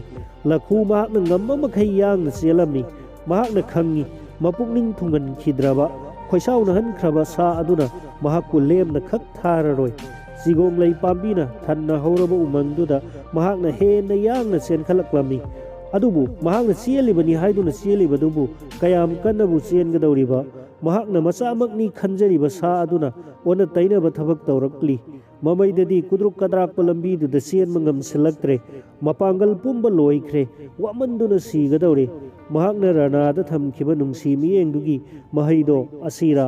ꯂꯈꯨ ꯃꯍꯥꯛꯅ ꯉꯝꯕ ꯃꯈꯩ ꯌꯥꯡꯅ ꯆꯦꯜꯂꯝꯃꯤ꯫ ꯃꯍꯥꯛꯅ ꯈꯪꯉꯤ, ꯃꯄꯨꯛꯅꯤꯡ ꯊꯨꯡꯍꯟꯈꯤꯗ꯭ꯔꯕ, ꯈꯣꯏꯁꯥꯎꯅꯍꯟꯈ꯭ꯔꯕ ꯁꯥ ꯑꯗꯨꯅ ꯃꯍꯥꯛꯄꯨ ꯂꯦꯝꯅ ꯈꯛ ꯊꯥꯔꯔꯣꯏ꯫ ꯆꯤꯒꯣꯡꯂꯩ ꯄꯥꯝꯕꯤꯅ ꯊꯟꯅ ꯍꯧꯔꯕ ꯎꯃꯪꯗꯨꯗ ꯃꯍꯥꯛꯅ ꯍꯦꯟꯅ ꯌꯥꯡꯅ ꯆꯦꯟꯈꯠꯂꯛꯂꯝꯃꯤ꯫ ꯑꯗꯨꯕꯨ ꯃꯍꯥꯛꯅ ꯆꯦꯜꯂꯤꯕꯅꯤ ꯍꯥꯏꯗꯨꯅ ꯆꯦꯜꯂꯤꯕꯗꯨꯕꯨ ꯀꯌꯥꯝ ꯀꯟꯅꯕꯨ ꯆꯦꯟꯒꯗꯧꯔꯤꯕ? ꯃꯍꯥꯛꯅ ꯃꯆꯥꯃꯛꯅꯤ ꯈꯟꯖꯔꯤꯕ ꯁꯥ ꯑꯗꯨꯅ ꯑꯣꯟꯅ ꯇꯩꯅꯕ ꯊꯕꯛ ꯇꯧꯔꯛꯂꯤ꯫ ꯃꯃꯩꯗꯗꯤ ꯀꯨꯗ꯭ꯔꯨꯛ ꯀꯗ꯭ꯔꯥꯛꯄ ꯂꯝꯕꯤꯗꯨꯗ ꯆꯦꯟꯕ ꯉꯝꯁꯤꯜꯂꯛꯇ꯭ꯔꯦ꯫ ꯃꯄꯥꯡꯒꯜ ꯄꯨꯝꯕ ꯂꯣꯏꯈ꯭ꯔꯦ꯫ ꯋꯥꯃꯟꯗꯨꯅ ꯁꯤꯒꯗꯧꯔꯦ꯫ ꯃꯍꯥꯛꯅ ꯔꯥꯅꯥꯗ ꯊꯝꯈꯤꯕ ꯅꯨꯡꯁꯤ ꯃꯤꯠꯌꯦꯡꯗꯨꯒꯤ ꯃꯍꯩꯗꯣ ꯑꯁꯤꯔꯥ?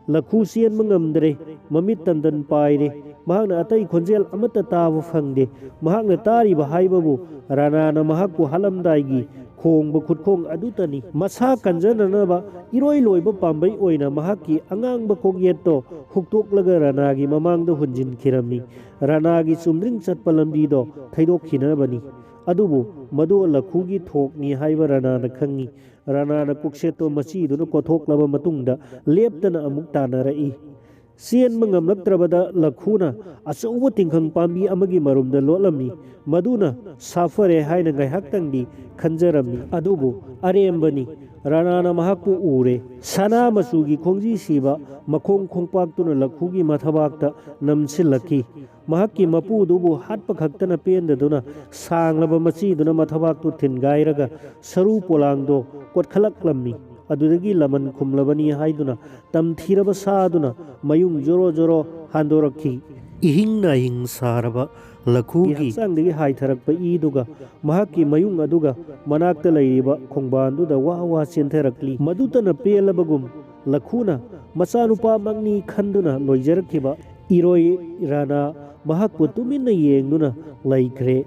ꯂꯈꯨ ꯆꯦꯟꯕ ꯉꯝꯗ꯭ꯔꯦ꯫ ꯃꯃꯤꯠ ꯇꯟꯗꯟ ꯄꯥꯏꯔꯦ꯫ ꯃꯍꯥꯛꯅ ꯑꯇꯩ ꯈꯣꯟꯖꯦꯜ ꯑꯃꯠꯇ ꯇꯥꯕ ꯐꯪꯗꯦ꯫ ꯃꯍꯥꯛꯅ ꯇꯥꯔꯤꯕ ꯍꯥꯏꯕꯕꯨ ꯔꯥꯅꯥꯅ ꯃꯍꯥꯛꯄꯨ ꯍꯥꯠꯂꯝꯗꯥꯏꯒꯤ ꯈꯣꯡꯕ ꯈꯨꯠꯈꯣꯡ ꯑꯗꯨꯇꯅꯤ꯫ ꯃꯁꯥ ꯀꯟꯖꯅꯅꯕ ꯏꯔꯣꯏ ꯂꯣꯏꯕ ꯄꯥꯝꯕꯩ ꯑꯣꯏꯅ ꯃꯍꯥꯛꯀꯤ ꯑꯉꯥꯡꯕ ꯀꯣꯛꯌꯦꯠꯇꯣ ꯍꯨꯛꯇꯣꯛꯂꯒ ꯔꯥꯅꯥꯒꯤ ꯃꯃꯥꯡꯗ ꯍꯨꯟꯖꯤꯟꯈꯤꯔꯝꯃꯤ꯫ ꯔꯥꯅꯥꯒꯤ ꯆꯨꯝꯗ꯭ꯔꯤꯡ ꯆꯠꯄ ꯂꯝꯕꯤꯗꯣ ꯊꯩꯗꯣꯛꯈꯤꯅꯕꯅꯤ꯫ ꯑꯗꯨꯕꯨ ꯃꯗꯨ ꯂꯈꯨꯒꯤ ꯊꯣꯛꯅꯤ ꯍꯥꯏꯕ ꯔꯥꯅꯥꯅ ꯈꯪꯉꯤ꯫ ꯔꯥꯅꯥꯅ ꯀꯣꯛꯁꯦꯠꯇꯣ ꯃꯆꯤꯗꯨꯅ ꯀꯣꯊꯣꯛꯂꯕ ꯃꯇꯨꯡꯗ ꯂꯦꯞꯇꯅ ꯑꯃꯨꯛ ꯇꯥꯟꯅꯔꯛꯏ꯫ ꯆꯦꯟꯕ ꯉꯝꯂꯛꯇ꯭ꯔꯕꯗ ꯂꯈꯨꯅ ꯑꯆꯧꯕ ꯇꯤꯡꯈꯪ ꯄꯥꯝꯕꯤ ꯑꯃꯒꯤ ꯃꯔꯨꯝꯗ ꯂꯣꯠꯂꯝꯃꯤ꯫ ꯃꯗꯨꯅ ꯁꯥꯐꯔꯦ ꯍꯥꯏꯅ ꯉꯥꯏꯍꯥꯛꯇꯪꯗꯤ ꯈꯟꯖꯔꯝꯃꯤ꯫ ꯑꯗꯨꯕꯨ ꯑꯔꯦꯝꯕꯅꯤ꯫ ꯔꯥꯅꯥꯅ ꯃꯍꯥꯛꯄꯨ ꯎꯔꯦ꯫ ꯁꯅꯥ ꯃꯆꯨꯒꯤ ꯈꯣꯡꯖꯤ ꯁꯤꯕ ꯃꯈꯣꯡ ꯈꯣꯡꯄꯥꯛꯇꯨꯅ ꯂꯈꯨꯒꯤ ꯃꯊꯕꯥꯛꯇ ꯅꯝꯁꯤꯜꯂꯛꯈꯤ꯫ ꯃꯍꯥꯛꯀꯤ ꯃꯄꯨꯗꯨꯕꯨ ꯍꯥꯠꯄ ꯈꯛꯇꯅ ꯄꯦꯟꯗꯗꯨꯅ ꯁꯥꯡꯂꯕ ꯃꯆꯤꯗꯨꯅ ꯃꯊꯕꯥꯛꯇꯨ ꯊꯤꯟꯒꯥꯏꯔꯒ ꯁꯔꯨ ꯄꯣꯂꯥꯡꯗꯣ ꯀꯣꯠꯈꯠꯂꯛꯂꯝꯃꯤ꯫ ꯑꯗꯨꯗꯒꯤ ꯂꯃꯟ ꯈꯨꯝꯂꯕꯅꯤ ꯍꯥꯏꯗꯨꯅ ꯇꯝꯊꯤꯔꯕ ꯁꯥꯗꯨꯅ ꯃꯌꯨꯡ ꯖꯣꯔꯣ ꯖꯣꯔꯣ ꯍꯥꯟꯗꯣꯔꯛꯈꯤ꯫ ꯏꯍꯤꯡ ꯅꯥꯍꯤꯡ ꯁꯥꯔꯕ ꯂꯈꯨꯒꯤ ꯍꯛꯆꯥꯡꯗꯒꯤ ꯍꯥꯏꯊꯔꯛꯄ ꯏꯗꯨꯒ ꯃꯍꯥꯛꯀꯤ ꯃꯌꯨꯡ ꯑꯗꯨꯒ ꯃꯅꯥꯛꯇ ꯂꯩꯔꯤꯕ ꯈꯣꯡꯕꯥꯟꯗꯨꯗ ꯋꯥ ꯋꯥ ꯆꯦꯟꯊꯔꯛꯂꯤ꯫ ꯃꯗꯨꯇꯅ ꯄꯦꯜꯂꯕꯒꯨꯝ ꯂꯈꯨꯅ ꯃꯆꯥꯅꯨꯄꯥꯃꯛꯅꯤ ꯈꯟꯗꯨꯅ ꯂꯣꯏꯖꯔꯛꯈꯤꯕ ꯏꯔꯣꯏ ꯔꯥꯅꯥ ꯃꯍꯥꯛꯄꯨ ꯇꯨꯃꯤꯟꯅ ꯌꯦꯡꯗꯨꯅ ꯂꯩꯈ꯭ꯔꯦ꯫